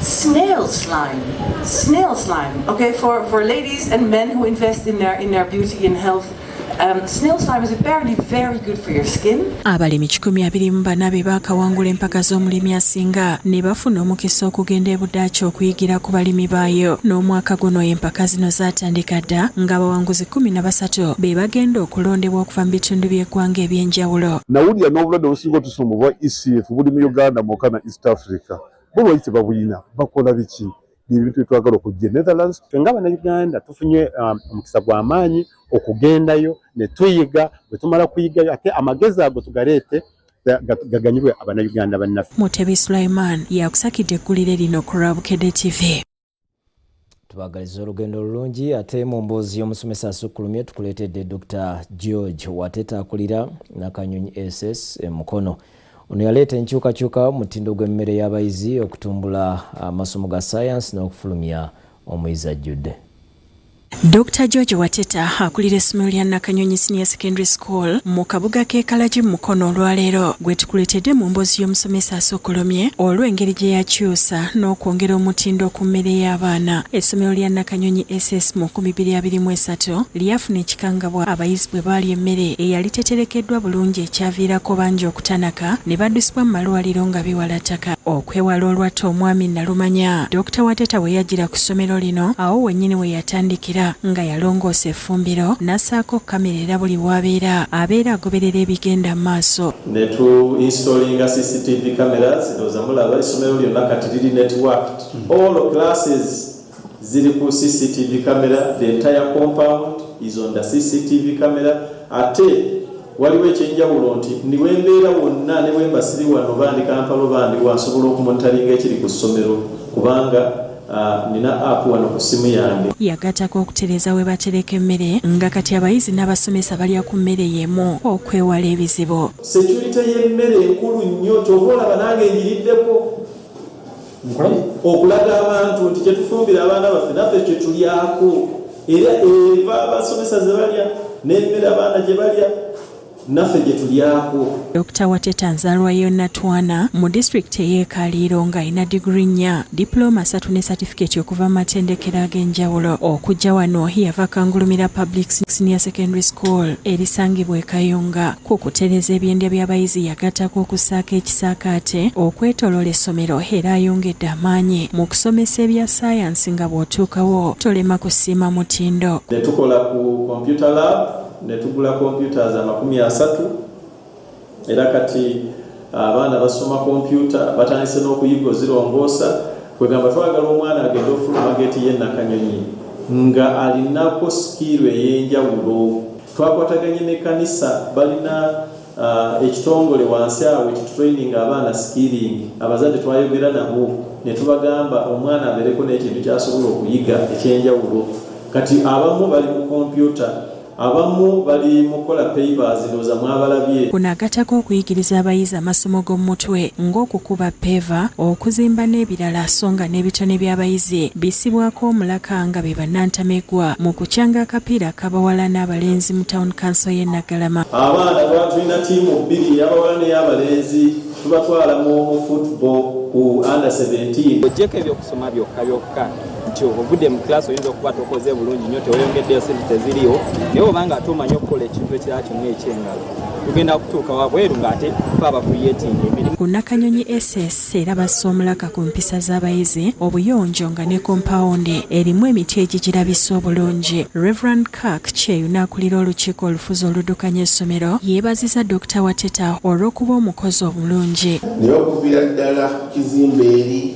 snail slime. Snail slime, okay, for ladies and men who invest in their beauty and health. Snail slime is apparently very good for your skin. Abalimi 124 be baakawangula empaka z'omulimi asinga ne bafuna omukisa okugenda e Budaaki okuyigira ku balimi baayo. N'omwaka guno empaka zino zaatandika dda, ng'abawanguzi 13 be bagenda okulondebwa okuva mu bitundu by'eggwanga eby'enjawulo. Nawulira n'obulwadde obusinga otusumba obwa ECF buli mu Uganda mwokka na East Africa. Bo lwaki tebabulina? Bakola biki? Ebintu byetwagala okujja e Netherlands. Ffe nga Bannayuganda tufunye omukisa gw'amaanyi okugendayo ne tuyiga. Bwe tumala kuyigayo, ate amagezi ago tugaleete gaganyulwe Abannayuganda bannaffe. Mutebi Sulaiman yakusakidde eggulire lino ku lwa Bukedde TV. Tubagaliza olugendo olulungi. Ate mu mboozi y'omusomesa asukkulumye tukuleetedde Dr. George Wateta akulira Nakanyonyi SS e Mukono. Ono yaleeta enkyukakyuka mu mutindo gw'emmere y'abayizi, okutumbula amasomo ga sayansi n'okufulumya omuyizi ajjudde. Dr. George Wateta akulira essomero lya Nakanyonyi Senior Secondary School mu kabuga k'e Kalagi mu Mukono olwaleero gwe tukuleetedde mu mboozi y'omusomesa asukkulumye olw'engeri gye yakyusa n'okwongera omutindo ku mmere y'abaana. Essomero lya Nakanyonyi SS mu 2023 lyafuna ekikangabwa abayizi bwe baali emmere eyali teterekeddwa bulungi, ekyaviirako bangi okutanaka ne baddusibwa mu malwaliro nga biwala ttaka. Okwewala olwatta omwami Nalumanya, Dr. Wateta bwe yajjira ku ssomero lino, awo wennyini we yatandikira nga yalongoosa effumbiro n'assaako kamera, era buli w'abeera abeera agoberera ebigenda mu maaso. Ne tu installinga CCTV cameras. Ndowooza mulaba essomero lyonna kati liri networked, all classes ziri ku CCTV camera, the entire compound is on the CCTV camera. Ate Waliwo ekyenjawulo nti niwembeera wonna ne bwemba siri wano, bandi Kampala bandi wansobola okumonitoringa ekiri ku ssomero kubanga nina app wano ku ssimu yange. Yagattako okutereeza we batereka emmere nga kati abayizi n'abasomesa balya ku mmere y'emu okwewala ebizibu. Security y'emmere enkulu nnyo, kyova olaba nange njiriddeko okulaga abantu nti kyetufumbira abaana baffe naffe kyetulyako, era eva abasomesa ze balya n'emmere abaana gye balya naffe gye tulyako. Dr. Wateta nzaalwa y'e Natwana mu disitulikiti ey'e Kaliiro ng'alina diguli 4, dipulooma 3 ne satifikeeti okuva mu matendekero ag'enjawulo. Okujja wano yava Kangulumira Public Senior Secondary School erisangibwa e Kayunga. Ku kutereeza ebyendya by'abayizi yagattako okussaako ekisaakaate okwetooloola essomero era ayongedde amaanyi mu kusomesa ebya ssaayansi nga bw'otuukawo tolema kusiima mutindo. Ne tukola ku computer lab, ne tugula computers 30, era kati abaana basoma kompyuta, batandise n'okuyiga ozirongoosa. Kwegamba twagala omwana agende ofuluma geeti y'e Nakanyonyi nga alinako skill ey'enjawulo. Twakwataganye n'ekkanisa, balina ekitongole wansi awo ekitutraining abaana skilling. Abazadde twayogera nabo ne tubagamba omwana abeereko n'ekintu ky'asobola okuyiga ekyenjawulo. Kati abamu bali mu kompyuta, abamu bali mu kukola pavers, ndowooza mwabalabye. Kuno agattako okuyigiriza abayizi amasomo g'omutwe ng'okukuba paver, okuzimba n'ebirala, so nga n'ebitone by'abayizi bisibwako omulaka nga be bannantamegwa mu kukyanga akapiira ak'abawala n'abalenzi mu Town Council y'e Naggalama. Abaana tulina ttiimu bbiri, ey'abawala n'ey'abalenzi, tubatwala mu football ku under 17. Oggyeko ebyokusoma byokka byokka nti ovudde mu class oyinza okuba tokoze bulungi nnyo, teweyongeddeyo, sente teziriiwo, naye obanga ate omanyi okukola ekintu ekirala kyonna ekyengalo, tugenda kutuuka wabweru ng'ate fe abacreatinga emirimu. Ku Nakanyonyi SS era bassa omulaka ku mpisa z'abayizi, obuyonjo nga ne kompawundi erimu emiti egigirabisa obulungi. Reverend Kirk Kyeyune akulira olukiiko olufuzi oluddukanya essomero yeebazizza Dr. Wateta olw'okuba omukozi omulungi. Naye okuviira ddala ku kizimbe eri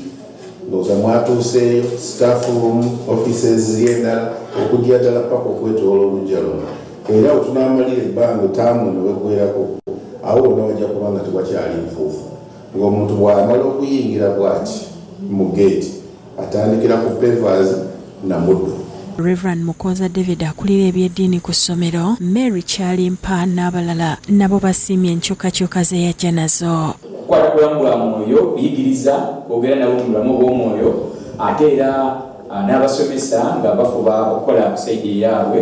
ndowooza mwatuuseeyo, staff room, offices ziri endala, okujja ddala paka okwetoola oluggya luno, era we tunaamalira ebbanga ettaamu eno weggwerako awo wonna wajja kuba nga tewakyali nfuufu, ng'omuntu bw'amala okuyingira bw'ati mu geeti atandikira ku pavers na muddo. Reverend Mukoza David akulira ebyeddiini ku ssomero, Mary Kyalimpa n'abalala nabo basiimye enkyukakyuka ze yajja nazo. Kukwata bulamu bwa mwoyo, kuyigiriza, kwogera nabo mu bulamu obw'omwoyo, ate era n'abasomesa nga bafuba okukola ku side eyaabwe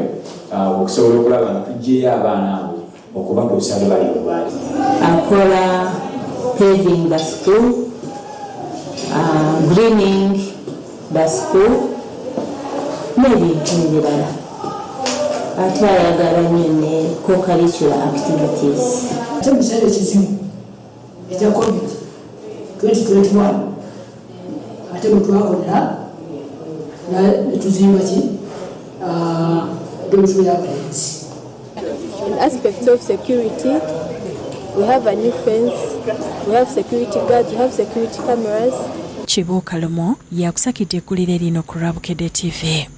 okusobola okulaba nga tuggyeyo abaana abo okubatuusa lwe bali we bali. Akola paving the school, greening the school n'ebintu ebirala, ate ayagala nnyo ne co-curricular activities. Ate mu kiseera ekizibu ekya COVID 2021 ate bwe twakolera netuzimba ki dormitory y'abalenzi. In aspects of security, we have a new fence, we have security guards, we have security cameras. Kibuuka Lumo yakusakidde eggulire lino ku Lwabukedde TV.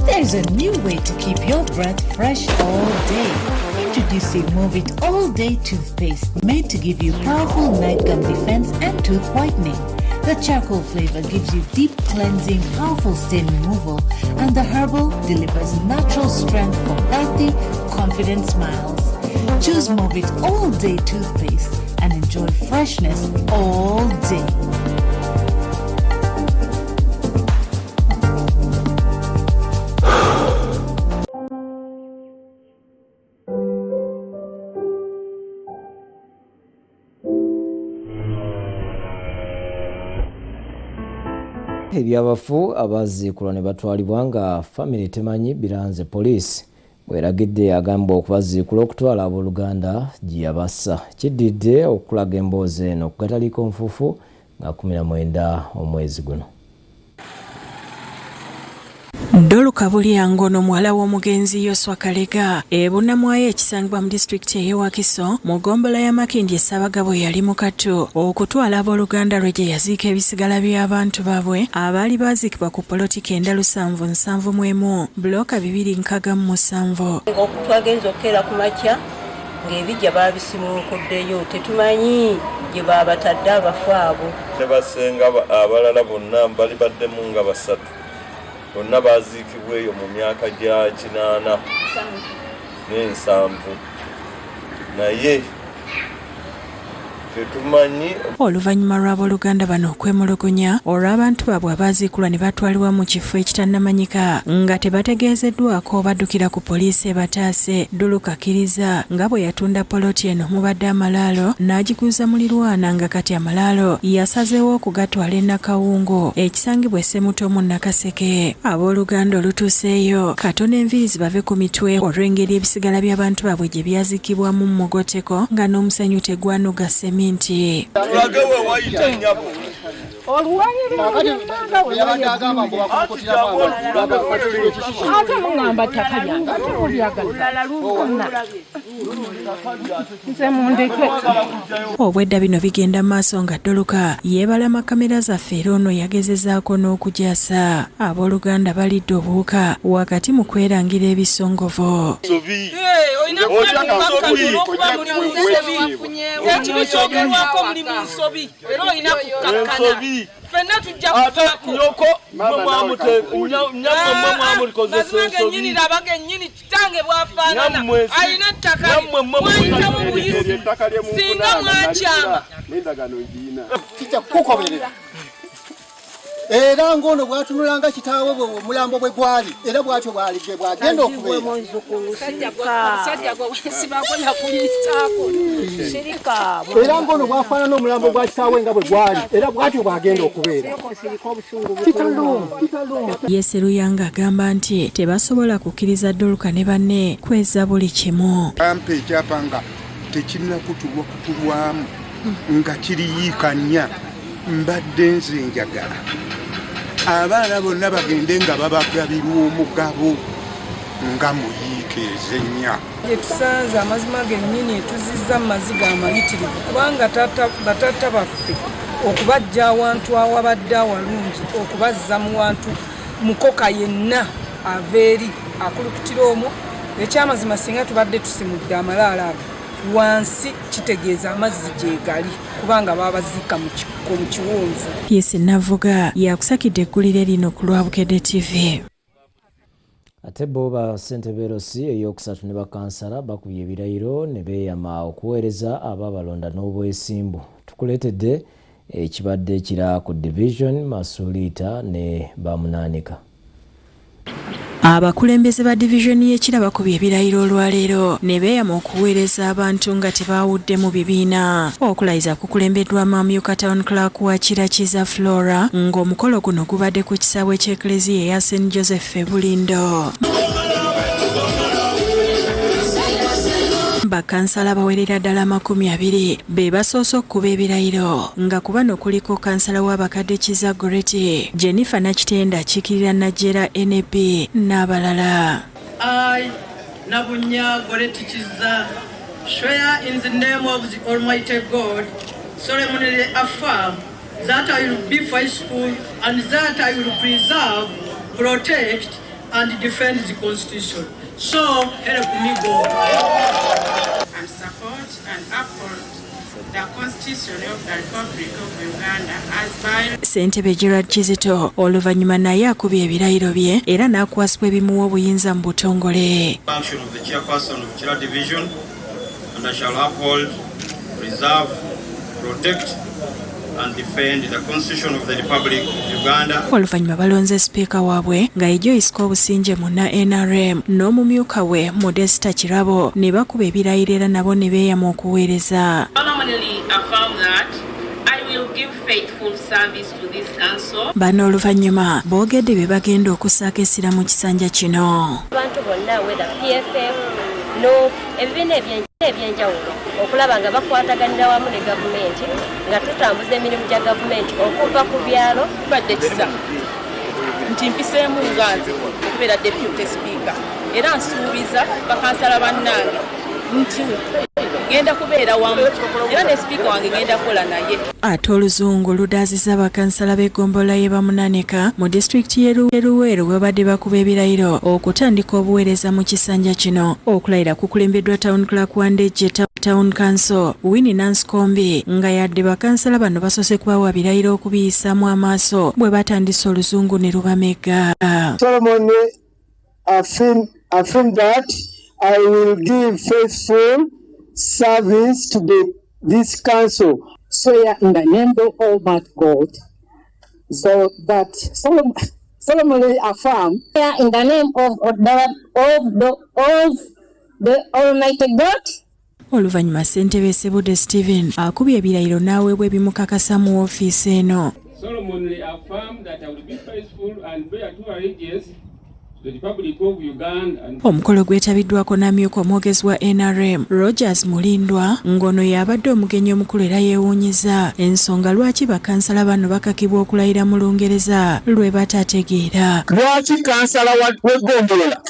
There's a new way to keep your breath fresh all day. Introducing Movit All Day Toothpaste, made to give you powerful night gum defense and tooth whitening. The charcoal flavor gives you deep cleansing, powerful stain removal, and the herbal delivers natural strength for healthy, confident smiles. Choose Movit All Day Toothpaste and enjoy freshness all day. Ebyabafu abaziikulwa ne batwalibwa nga famire temanyi biranze poliisi bweragidde agamba okubaziikula okutwala abooluganda gye yabassa. Kiddiridde okulaga emboozi eno ku gataliiko nfuufu nga 19 omwezi guno. Doluka Bulyango ono muwala w'omugenzi Yoswa Kalega e Bunnamwaya ekisangibwa mu disitulikiti ey'e Wakiso mu ggombolola ya Makindye Ssaabagabo yali mu kattu okutwala abooluganda lwe gye yaziika ebisigala by'abantu baabwe abaali baaziikibwa ku poloti 9771 bbulooka 267. Twagenze okukeera ku makya ng'ebiggya baabisimuukuddeyo, tetumanyi gye baabatadde abafu abo. Ne basenga abalala bonna bali baddemu nga basatu. Bonna baaziikibwa eyo mu myaka gya 87, naye tetumanyi. Oluvannyuma lw'abooluganda bano okwemulugunya olw'abantu baabwe abaaziikulwa ne batwalibwa mu kifo ekitannamanyika nga tebategeezeddwako, baddukira ku poliisi ebataase. Duluka akkiriza nga bwe yatunda poloti eno mubadde amalaalo n'agiguza mulirwana, nga kati amalaalo yasazeewo okugatwala e Nakawungu ekisangibwa e Ssemuto mu Nakaseke. Abooluganda olutuuseeyo katono enviiri zibave ku mitwe olw'engeri ebisigala by'abantu baabwe gye byazikibwamu mu mugoteko nga n'omusenyu tegwanuga seminti. Tulage we wayita, nnyabo. Ate muŋŋamba ttaka lyange, ate mulyagala nze mundeke. Obwedda bino bigenda maaso nga Doluka yeebalama kamera zaffe, era ono yagezezaako n'okujasa. Abooluganda balidde obuwuka wakati mu kwerangira ebisongovu. Olina kuba muli mu nsobi, ekibi kyogerwako muli mu nsobi, era olina kukkakkana, ffenna tujja kuvaako. Nyoko mwe mwamukozesa. Mazima gennyini, laba gennyini kitange bw'afaanana, alina ettaka mwayitamu buyisi singa mwakyama. Kijja kukukoberera, era ng'ono bw'atunulanga kitaawe bwe omulambo bwe gwali, era bw'atyo bw'alige bw'agenda okubeera. Musajja gwe wensibako nakuliisaako, sirika. Era ng'ono bw'afaanana omulambo gwa kitaawe nga bwe gwali, era bw'atyo bw'agenda okubeera. Kitalo, kitalo. Ye Seruyanga agamba nti tebasobola kukkiriza Doluka ne banne kweza buli kimu. Bampa ekyapa nga tekirina kutulwa kutulwamu nga kiriyiikanya. Mbadde nze njagala abaana bonna bagende nga babagabirwa omugabo nga muyiika ezennya. Gyetusanze amazima gennyini etuzizza mu maziga amayitirivu, kubanga bataata baffe okubajja awantu awabadde awalungi okubazza mu wantu mukoka yenna ava eri akulukutira omwo. Ekyamazima, singa tubadde tusimudde amalaalo ago wansi, kitegeeza amazzi gyegali, kubanga babaziika mu kiwonvu. Peace Navuga yakusakidde eggulire lino ku lwa Bukedde TV. Ate bo bassentebe LC eyokusatu ne bakansala bakubye ebirayiro ne beeyama okuweereza ababalonda n'obwesimbu. Tukuleetedde ekibadde kira ku division Masuliita ne Bamunaanika. Abakulembeze ba divizoni y'Ekira bakubye ebirayiro olwaleero ne beeyama okuweereza abantu nga tebaawudde mu bibiina. Okulayiza kukulembeddwamu amyuka town clerk wa Kira, Kiza Flora, ng'omukolo guno gubadde ku kisaawe ky'Eklezia eya St Joseph e Bulindo. Bakansala bawerera ddala 20 be basoose okukuba ebirayiro, nga ku bano kuliko kansala w'abakadde Kiza Goreti, Jennifer Nakitenda akiikirira Najjera NB n'abalala. I, Nabunya Goretti Kiza, swear in the name of the Almighty God, solemnly affirm that I will be faithful and that I will preserve, protect, and defend the Constitution. So help me God. And support and uphold the Constitution of the Republic of Uganda as by Ssentebe Gerard Kizito oluvannyuma naye akubye ebirayiro bye era n'akwasibwa ebimuwa obuyinza mu butongole. Function of the chairperson of Kira Division, and I shall uphold, preserve, protect, and defend the Constitution of the Republic of Uganda. Oluvannyuma balonze sipiika waabwe nga ye Joyce Kobusinje munna NRM n'omumyuka we Modesta Kirabo ne bakuba ebirayiro era nabo ne beeyama okuweereza. Solemnly affirm that I will give faithful service to this council. Bano oluvannyuma boogedde bye bagenda okussaako essira mu kisanja kino. Abantu bonna, whether PFF no ebibiina ebyenjawulo, okulaba nga bakwataganira wamu ne gavumenti nga tutambuza emirimu gya gavumenti okuva ku byalo. Badde kisa nti Nti mpiseemu nga nze okubeera deputy speaker, era nsuubiza bakansala bannange nti ngenda kubeera wamu era ne sipiika wange ngenda kukola naye. Ate oluzungu ludaazizza bakansala b'eggombolola y'e Bamunanika mu disitulikiti y'e Luweero bwe babadde bakuba ebirayiro okutandika obuweereza mu kisanja kino. Okulayira kukulembeddwa Town Clerk wa Ndejje Town Council, Winnie Nansikombi, nga yadde bakansala bano basoose kubawa birayiro okubiyisaamu amaaso bwe batandise oluzungu ne lubamegga. Solomon affirm that I will give faithful service to this council. Swear in the name of Almighty God, so that solemnly affirm. Swear in the name of the Almighty God. Oluvannyuma ssentebe Sebudde Stephen akubye ebirayiro n'aweebwa ebimukakasa mu woofiisi eno. Solemnly affirm that I will be faithful and bear true allegiance to the Republic of Uganda and Omukolo gwetabiddwako n'amyuka omwogezi wa NRM Rogers Mulindwa, ng'ono y'abadde omugenyi omukulu era yeewuunyiza ensonga lwaki bakansala bano bakakibwa okulayira mu Lungereza lwe batategeera. Lwaki kansala w'eggombolola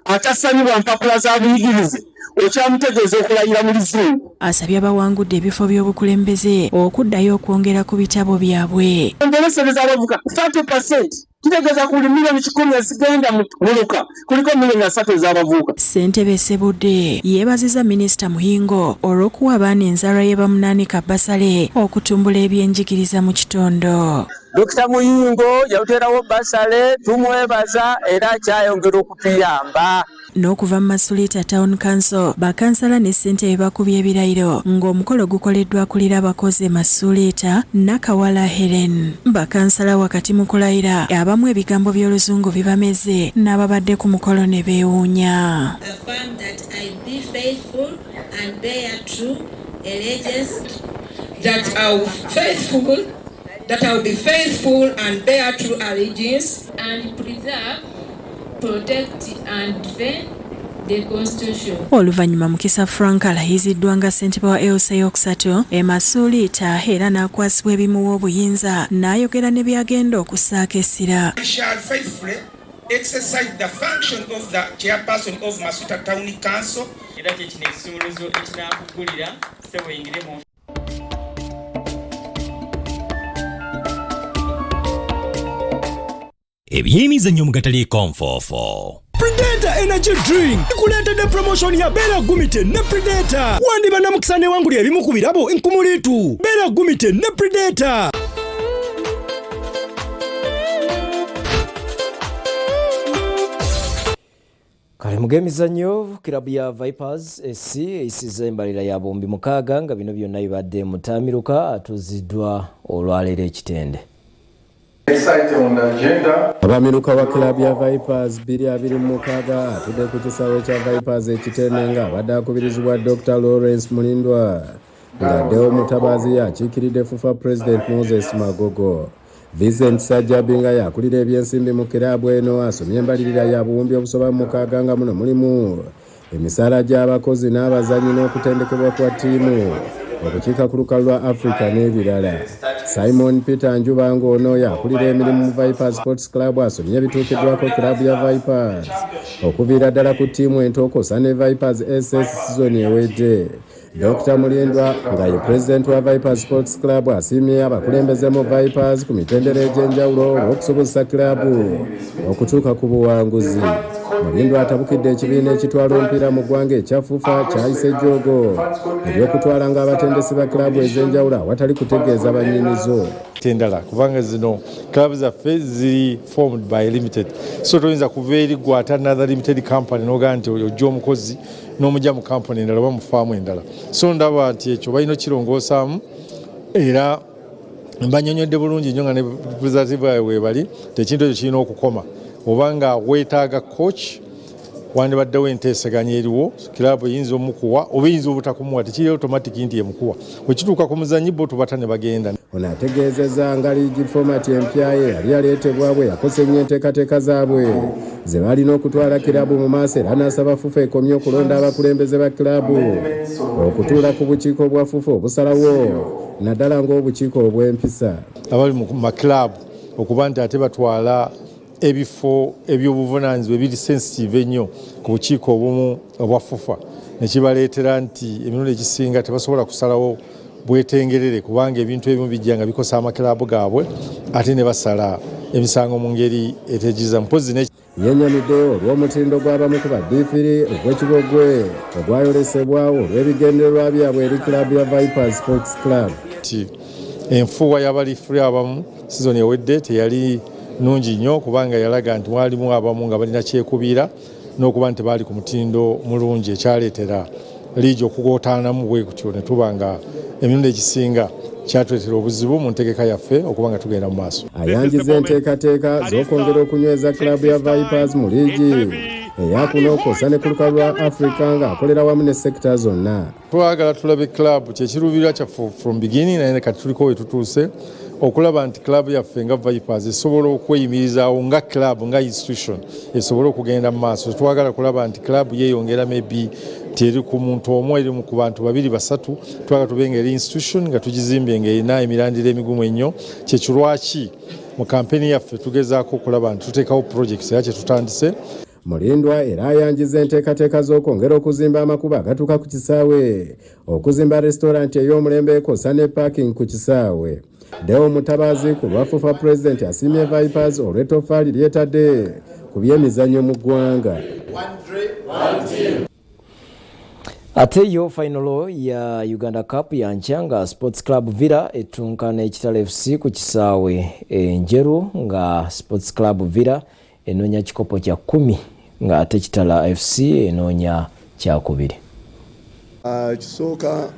atasanyibwa mpapula za buyigirize okyamutegeeza okulayira mu Luzungu? Asabye abawangudde ebifo by'obukulembeze okuddayo okwongera ku bitabo byabwe. Engeresereza abavuka 30%, kitegeeza ku buli 100 million ezigenda mu muluka kuliko 30 million ez'abavubuka. Ssentebe Sebudde yeebazizza Minisita Muyingo olw'okuwa abaana enzaalwa y'e Bamunaanika bursary okutumbula ebyenjigiriza mu kitundu. Dokita Muyingo yatuteerawo bursary, tumwebaza era akyayongera okutuyamba. N'okuva mu Masuliita Town Council, bakansala ne ssentebe bakubye ebirayiro ng'omukolo gukoleddwa akulira abakozi e Masuliita, Nakawala Helen. Bakansala wakati mu kulayira, abamu ebigambo by'oluzungu bibameze n'ababadde ku mukolo ne beewuunya. Affirm that I be faithful and bear true allegiance. That I will be faithful and bear true allegiance. And preserve, protect and defend the Constitution. Oluvannyuma Mukisa Frank alayiziddwa nga ssentebe wa LC eyokusatu e Masuliita era n'akwasibwa ebimuwa obuyinza n'ayogera ne by'agenda okussaako essira. I shall faithfully exercise the function of the chairperson of Masuliita Town Council. Era kye kino ekisumuluzo ekinaakugulira ssebo oyingire mu Ebyemizannyo mu gataliiko nfoofo. Predator Energy Drink ikuleetedde promotion ya Beera Gumite ne Predator. Wandiba namukisa newangulira ebimu ku birabo nkumuliitu. Beera Gumite ne Predator. Kale mu g'emizannyo, kirabu ya Vipers SC eyisizza embalira ya 6000 nga bino byonna bibadde mutamiruka atuuziddwa olwaleero ekitende. Abamiruka wa kilabu ya Vipers 2026 atudde ku kisaawe kya Vipers ekitende nga abadde akubirizibwa Dr Lawrence Mulindwa, ng'addewo Mutabazi yakiikiridde FUFA President Moses Magogo. Vincent Sajjabi nga yakulira ebyensimbi mu kiraabu eno asomye embalirira ya 60,000 nga muno mulimu emisaala gy'abakozi n'abazannyi n'okutendekebwa kwa ttiimu okukiika ku lukalu lwa Africa n'ebirala. Simon Peter Njuba ng'ono yakulira emirimu mu Vipers Sports Club asomye ebituukiddwako kiraabu ya Vipers okuviira ddala ku ttiimu ento okwosa ne Vipers SS sizoni ewedde. Dr Mulindwa nga ye pulezidenti wa Vipers Sports Club asiimye abakulembeze mu Vipers ku mitendera egy'enjawulo olw'okusobozesa kiraabu okutuuka ku buwanguzi. Mulindwa atabukidde ekibiina ekitwala omupiira mu ggwanga ekya FUFA kyayise ejjoogo ery'okutwala ng'abatendesi ba kiraabu ez'enjawulo awatali kutegeeza bannyinizo. Endala kubanga zino club zaffe ziri formed by limited, so toyinza kuva eri gwe ate another limited company nogaa nti ojja omukozi n'omujja mu kampuni endala oba mu faamu endala. So ndaba nti ekyo balina okkirongoosaamu era mbanyonyodde bulungi nnyo nga ne representative yaabwe weebali nti ekintu ekyo kirina okukoma. Oba nga weetaaga coach, wandibaddewo enteeseganya eriwo, kiraabu eyinza omukuwa oba eyinza obutakumuwa, tekiri automatic nti emukuwa. Wekituuka ku muzanyi bo tubata ne bagenda. Ono ategeezezza nga liigi format empya ye yali yaleetebwa bwe yakosa ennyo enteekateeka zaabwe ze balina okutwala kiraabu mu maaso, era n'asaba FUFA ekomye okulonda abakulembeze ba kiraabu okutuula ku bukiiko bwa FUFA obusalawo, naddala ng'obukiiko obw'empisa. Abali mu makilaabu okuba nti ate batwala Ebifo eby'obuvunaanyizibwa ebiri sensitive ennyo ku bukiiko obumu obwa FUFA ne kibaleetera nti emirundi egisinga tebasobola kusalawo bwetengerere, kubanga ebintu ebimu bijja nga bikosa amakiraabu gaabwe ate ne basala emisango mu ngeri etegiza mpozi ne Yennyamidde olw'omutindo gw'abamu ku baddiifiri ogw'ekibogwe ogwayolesebwa olw'ebigendererwa byabwe eri club ya Vipers Sports Club. Nti enfuuwa y'abalifuri abamu sizoni ewedde teyali nnungi nnyo, kubanga yalaga nti mwalimu abamu nga balina kyekubiira n'okuba nti baali ku mutindo mulungi, ekyaleetera liigi okugootaanamu bwe kutyo ne tuba nga emirundi egisinga kyatuleetera obuzibu mu ntegeka yaffe okuba nga tugenda mu maaso. Ayanjiza enteekateeka z'okwongera okunyweza club ya Vipers mu liigi eyakuno kw'ossa ne ku lukalu lwa Africa ng'akolera wamu ne sekita zonna. Twagala tulabe club, kyekiruubirwa kyaffe from beginning, naye kati tuliko we tutuuse okulaba nti club yaffe nga Vipers esobola okweyimirizaawo nga club, nga institution esobole okugenda mu maaso. Twagala kulaba nti club yeeyongera, maybe nti eri ku muntu omu, eri ku bantu babiri basatu. Twagala tube nga eri institution nga tugizimbye ng'erina emirandira emigumu ennyo. Kyekyo lwaki mu kampeni yaffe tugezaako okulaba nti tuteekawo projects era kyetutandise. Mulindwa era ayanjiza enteekateeka z'okwongera okuzimba amakubo agatuuka ku kisaawe, okuzimba restaurant ey'omulembe kw'ossa ne parking ku kisaawe. Deo Mutabazi ku lwa FUFA President asiimye Vipers olw'ettofaali lyetadde ku by'emizannyo mu ggwanga. Ate yo final ya Uganda Cup yankya nga Sports Club Villa etunka n'Ekitala FC ku kisaawe Enjeru, nga Sports Club Villa enoonya kikopo kya 10 ng'ate Kitala FC enoonya kyakubiri. Ekisooka,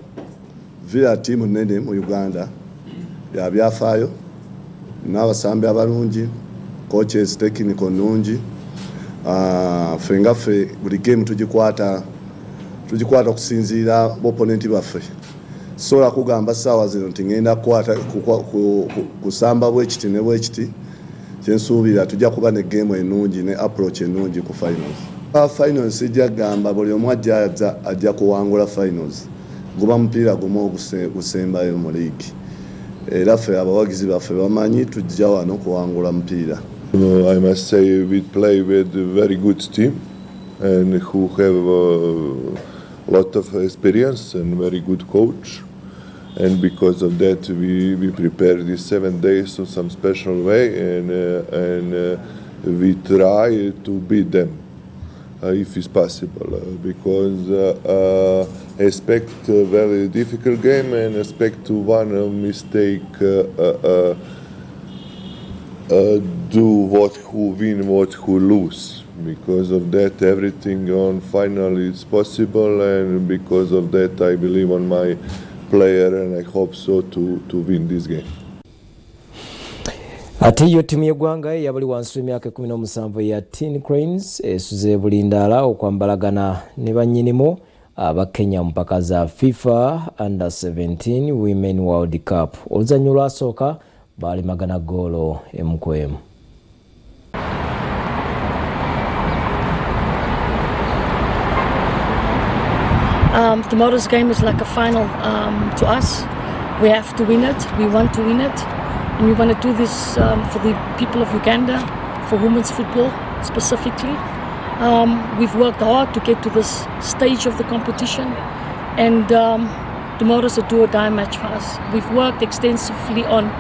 Villa ttiimu nnene mu Uganda ya byafaayo n'abasambi abalungi, coaches, technical nnungi. Ffe nga ffe buli game tugikwata okusinziira opponent baffe. Sobola kugamba ssaawa zino nti ngenda kukwata kusamba bwekiti ne bwekiti. Kyensuubira, tujja kuba ne game ennungi ne approach ennungi ku finals. Finals sijja kugamba buli omu ajja kuwangula finals. Guba mupiira gumu ogusembayo mu league, era ffe abawagizi baffe bamanyi tujja wano kuwangula mupiira. I must say we play with a very good team and who have a lot of experience and very good coach. And because of that, we prepare these 7 days in some special way and we try to beat them if it's possible because expect a very difficult game and expect to one mistake do what who win, what who lose. Because of that, everything on final is possible, and because of that, I believe on my player, and I hope so to win this game. Ate yo ttiimu y'eggwanga eyabali wansi w'emyaka 17 eya Teen Cranes esuze bulindaala okwambalagana ne bannyinimu aba Kenya mu mpaka za FIFA Under 17 Women World Cup. Oluzannya olwasooka baalimagana goolo 1 ku 1. Tomorrow's game is like a final to us. We have to win it. We want to win it. And we want to do this for the people of Uganda, for women's football specifically. We've worked hard to get to this stage of the competition, and tomorrow's a do or die match for us. We've worked extensively on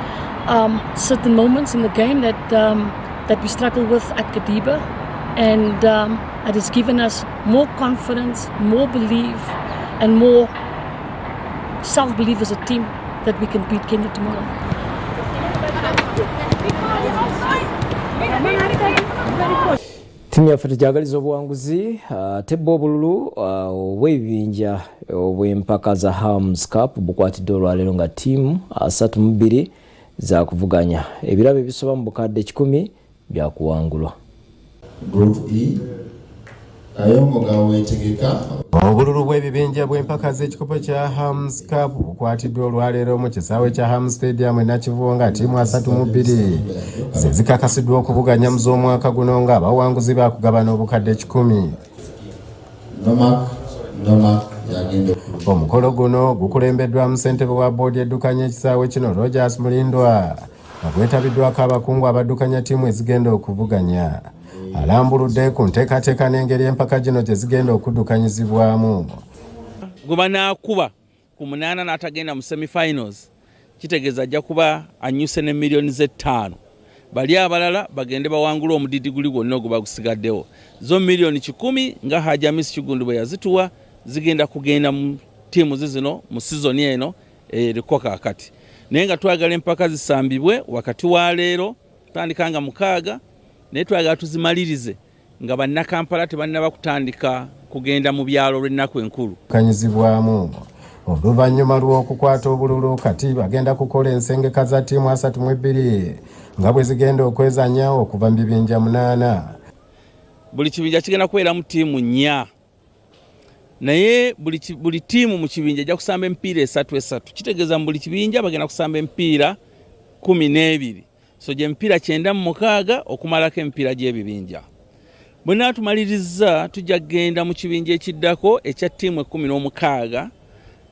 certain moments in the game that we struggle with at Kadiba, and it has given us more confidence, more belief, and more self-belief as a team that we can beat Kenya tomorrow. Ttiimu yaffe tugyagaliza obuwanguzi. Ate bba obululu obw'ebibinja obw'empaka za Hams Cup bukwatiddwa olwaleero nga ttiimu 32 zakuvuganya. Ebirabo ebisoba mu bukadde 100 byakuwangulwa. Group E, Kayongo gaweetegeka. Obululu bw'ebibinja bw'empaka z'ekikopo kya Hams Cup bukwatiddwa olwaleero mu kisaawe kya Ham Stadium e Nakivubo, nga ttiimu 32 ze zikakasiddwa okuvuganya mu z'omwaka guno, ng'abawanguzi baakugabana obukadde 100. Nomak Nomak yagenda. Omukolo guno gukulembeddwamu ssentebe wa boodi eddukanya ekisaawe kino, Rogers Mulindwa, nga gwetabiddwako abakungu abaddukanya ttiimu ezigenda okuvuganya. Alambuludde ku nteekateeka n'engeri empaka gino gye zigenda okuddukanyizibwamu. Gwe banaakuba ku munaana n'atagenda mu semifinals kitegeeza ajja kuba annyuse ne miliyoni z'ettaano. Bali abalala bagende bawangule omudidi guli gwonna oguba gusigaddewo. Zo miliyoni 100 nga Hajji Amisi Kiggundu bwe yazituwa zigenda kugenda mu ttiimu zino mu sizoni eno eriko kaakati. Naye nga twagala empaka zisambibwe wakati wa leero tandika nga 6, naye twagala tuzimalirize nga bannakampala tebannaba kutandika kugenda mu byalo lw'ennaku enkulu. Kanyizibwamu oluvannyuma lw'okukwata obululu kati bagenda kukola ensengeka za ttiimu 32 nga bwe zigenda okwezanya okuva mu bibinja 8. Buli kibinja kigenda kubeeramu ttiimu 4, naye buli ttiimu mu kibinja ejja kusamba emipiira 3 3. Kitegeeza mu buli kibinja bagenda kusamba emipiira 12. So gye emipiira 96 okumalako emipiira gy'ebibinja. Bwe naatumaliriza tujja kugenda mu kibinja ekiddako ekya ttiimu 16,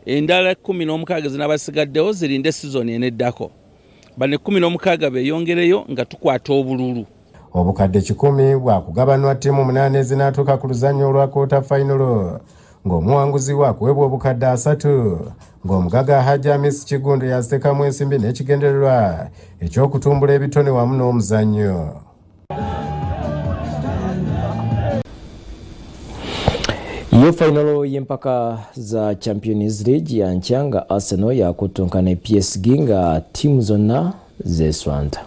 endala 16 zinaabasigaddewo zirinde sizoni eneddako. Bano 16 beeyongereyo nga tukwata obululu. Obukadde 100 bwakugabanwa ttiimu 8 ezinaatuuka ku luzannya olwa quarter final, ng'omuwanguzi wakuweebwa obukadde 3, ng'omugagga Hajji Amisi Kiggundu yaziteekamu ensimbi n'ekigendererwa eky'okutumbula ebitone wamu n'omuzannyo. Yo final y'empaka za Champions League ya nkya nga Arsenal yakuttunka ne PSG nga ttiimu zonna zeeswanta.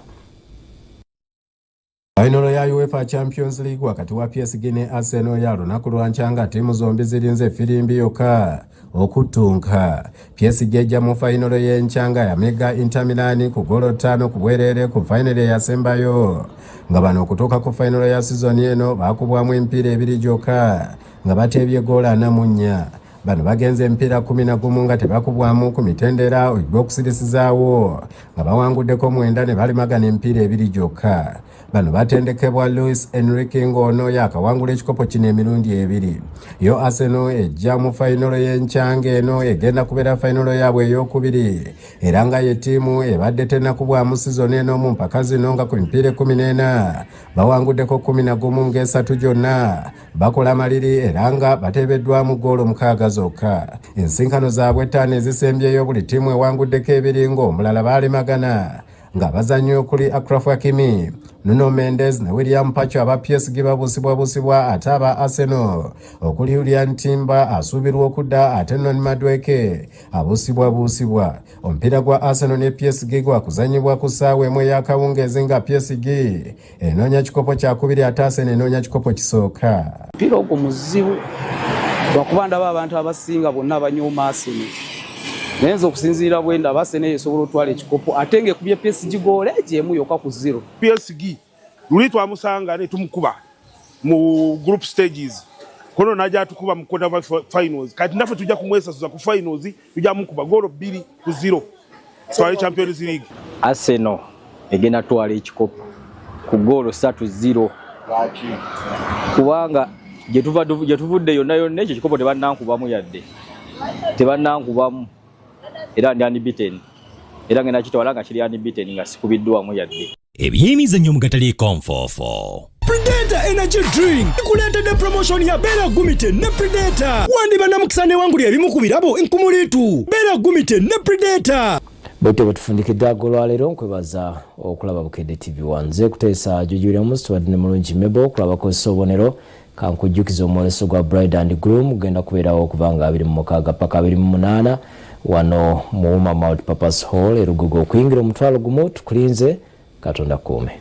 Fayinolo ya UEFA Champions League wakati wa PSG ne Arsenal ya lunaku lwa nkya nga ttiimu zombi zirinze effirimbi yokka okuttunka. PSG ejja mu fayinolo y'enkya nga yamegga Inter Milan ku ggoolo 5 ku bwereere ku fayinolo eyasembayo, nga bano okutuuka ku fayinolo ya sizoni eno baakubwamu emipiira 2 gyokka nga bateebye ggoolo 44. Bano bagenze emipiira 11 nga tebakubwamu ku mitendera ogw'okusirisizaawo nga bawanguddeko 9 ne balemagana emipiira 2 gyokka. Bano batendekebwa Luis Enrique ng'ono yakawangula ekikopo kino emirundi 2. Yo Arsenal ejja mu fayinolo y'enkyanga eno egenda kubeera fayinolo yaabwe ey'okubiri, era nga ye ttiimu ebadde tennakubwamu sizoni eno mu mpaka zino nga ku mipiira 14 bawanguddeko 11 ng'esatu gyonna bakola maliri era nga bateebeddwamu ggoolo 6 zokka. Ensinkano zaabwe 5 ezisembyeyo buli ttiimu ewanguddeko 2 ng'omulala baalemagana nga bazannyi okuli Achraf Hakimi, Nuno Mendes ne William Pacho aba PSG babuusibwabuusibwa, ate aba Arsenal okuli Julian Timber asuubirwa okudda ate Noni Madueke abuusibwabuusibwa. Omupiira gwa Arsenal ne PSG gwakuzannyibwa ku ssaawa 1 ey'akawungeezi nga PSG enoonya kikopo kyakubiri ate Arsenal enoonya kikopo kisooka. Omupiira ogwo muzibu lwakuba ndaba abantu abasinga bonna abanyooma Arsenal, naye nze okusinziira bwe ndaba Arsenal esobola okutwala ekikopo ate ng'ekubye PSG goolo egyo 1 yokka ku 0. PSG luli twamusanga ne tumukuba mu group stages, kono n'ajja atukuba mu quarter finals. Kati naffe tujja kumwesasuza ku finals, tujja mukuba goolo 2-0 twale Champions League. Arsenal egenda twala ekikopo ku goolo 3-0 kubanga gye tuvudde yonna yonna ekyo ekikopo tebannankubamu yadde tebannankubamu, era ndi unbeaten, era ngenda kitwala nga kiri unbeaten nga sikubiddwamu yadde. Ebyemizannyo mu gataliiko nfoofo. Predator Energy Drink ikuleetedde promotion ya Beera Gumite ne Predator. Wandiba namukisa newangulira ebimu ku birabo nkumuliitu. Beera Gumite ne Predator. Bwetyo bwe tufundikidde ag'olwaleero, nkwebaza okulaba Bukedde TV 1. Nze kuteesa Jojo Williams, tubadde ne mulungi Mebo okulaba kozesa obubonero. Kankujjukiza omwoleso gwa Bride and Groom gugenda kubeerawo okuva nga 26 paka 28 wano mu Wuma Multipurpose Hall e Lugogo. Okuyingira 10,000, tukulinze. Katonda kuume.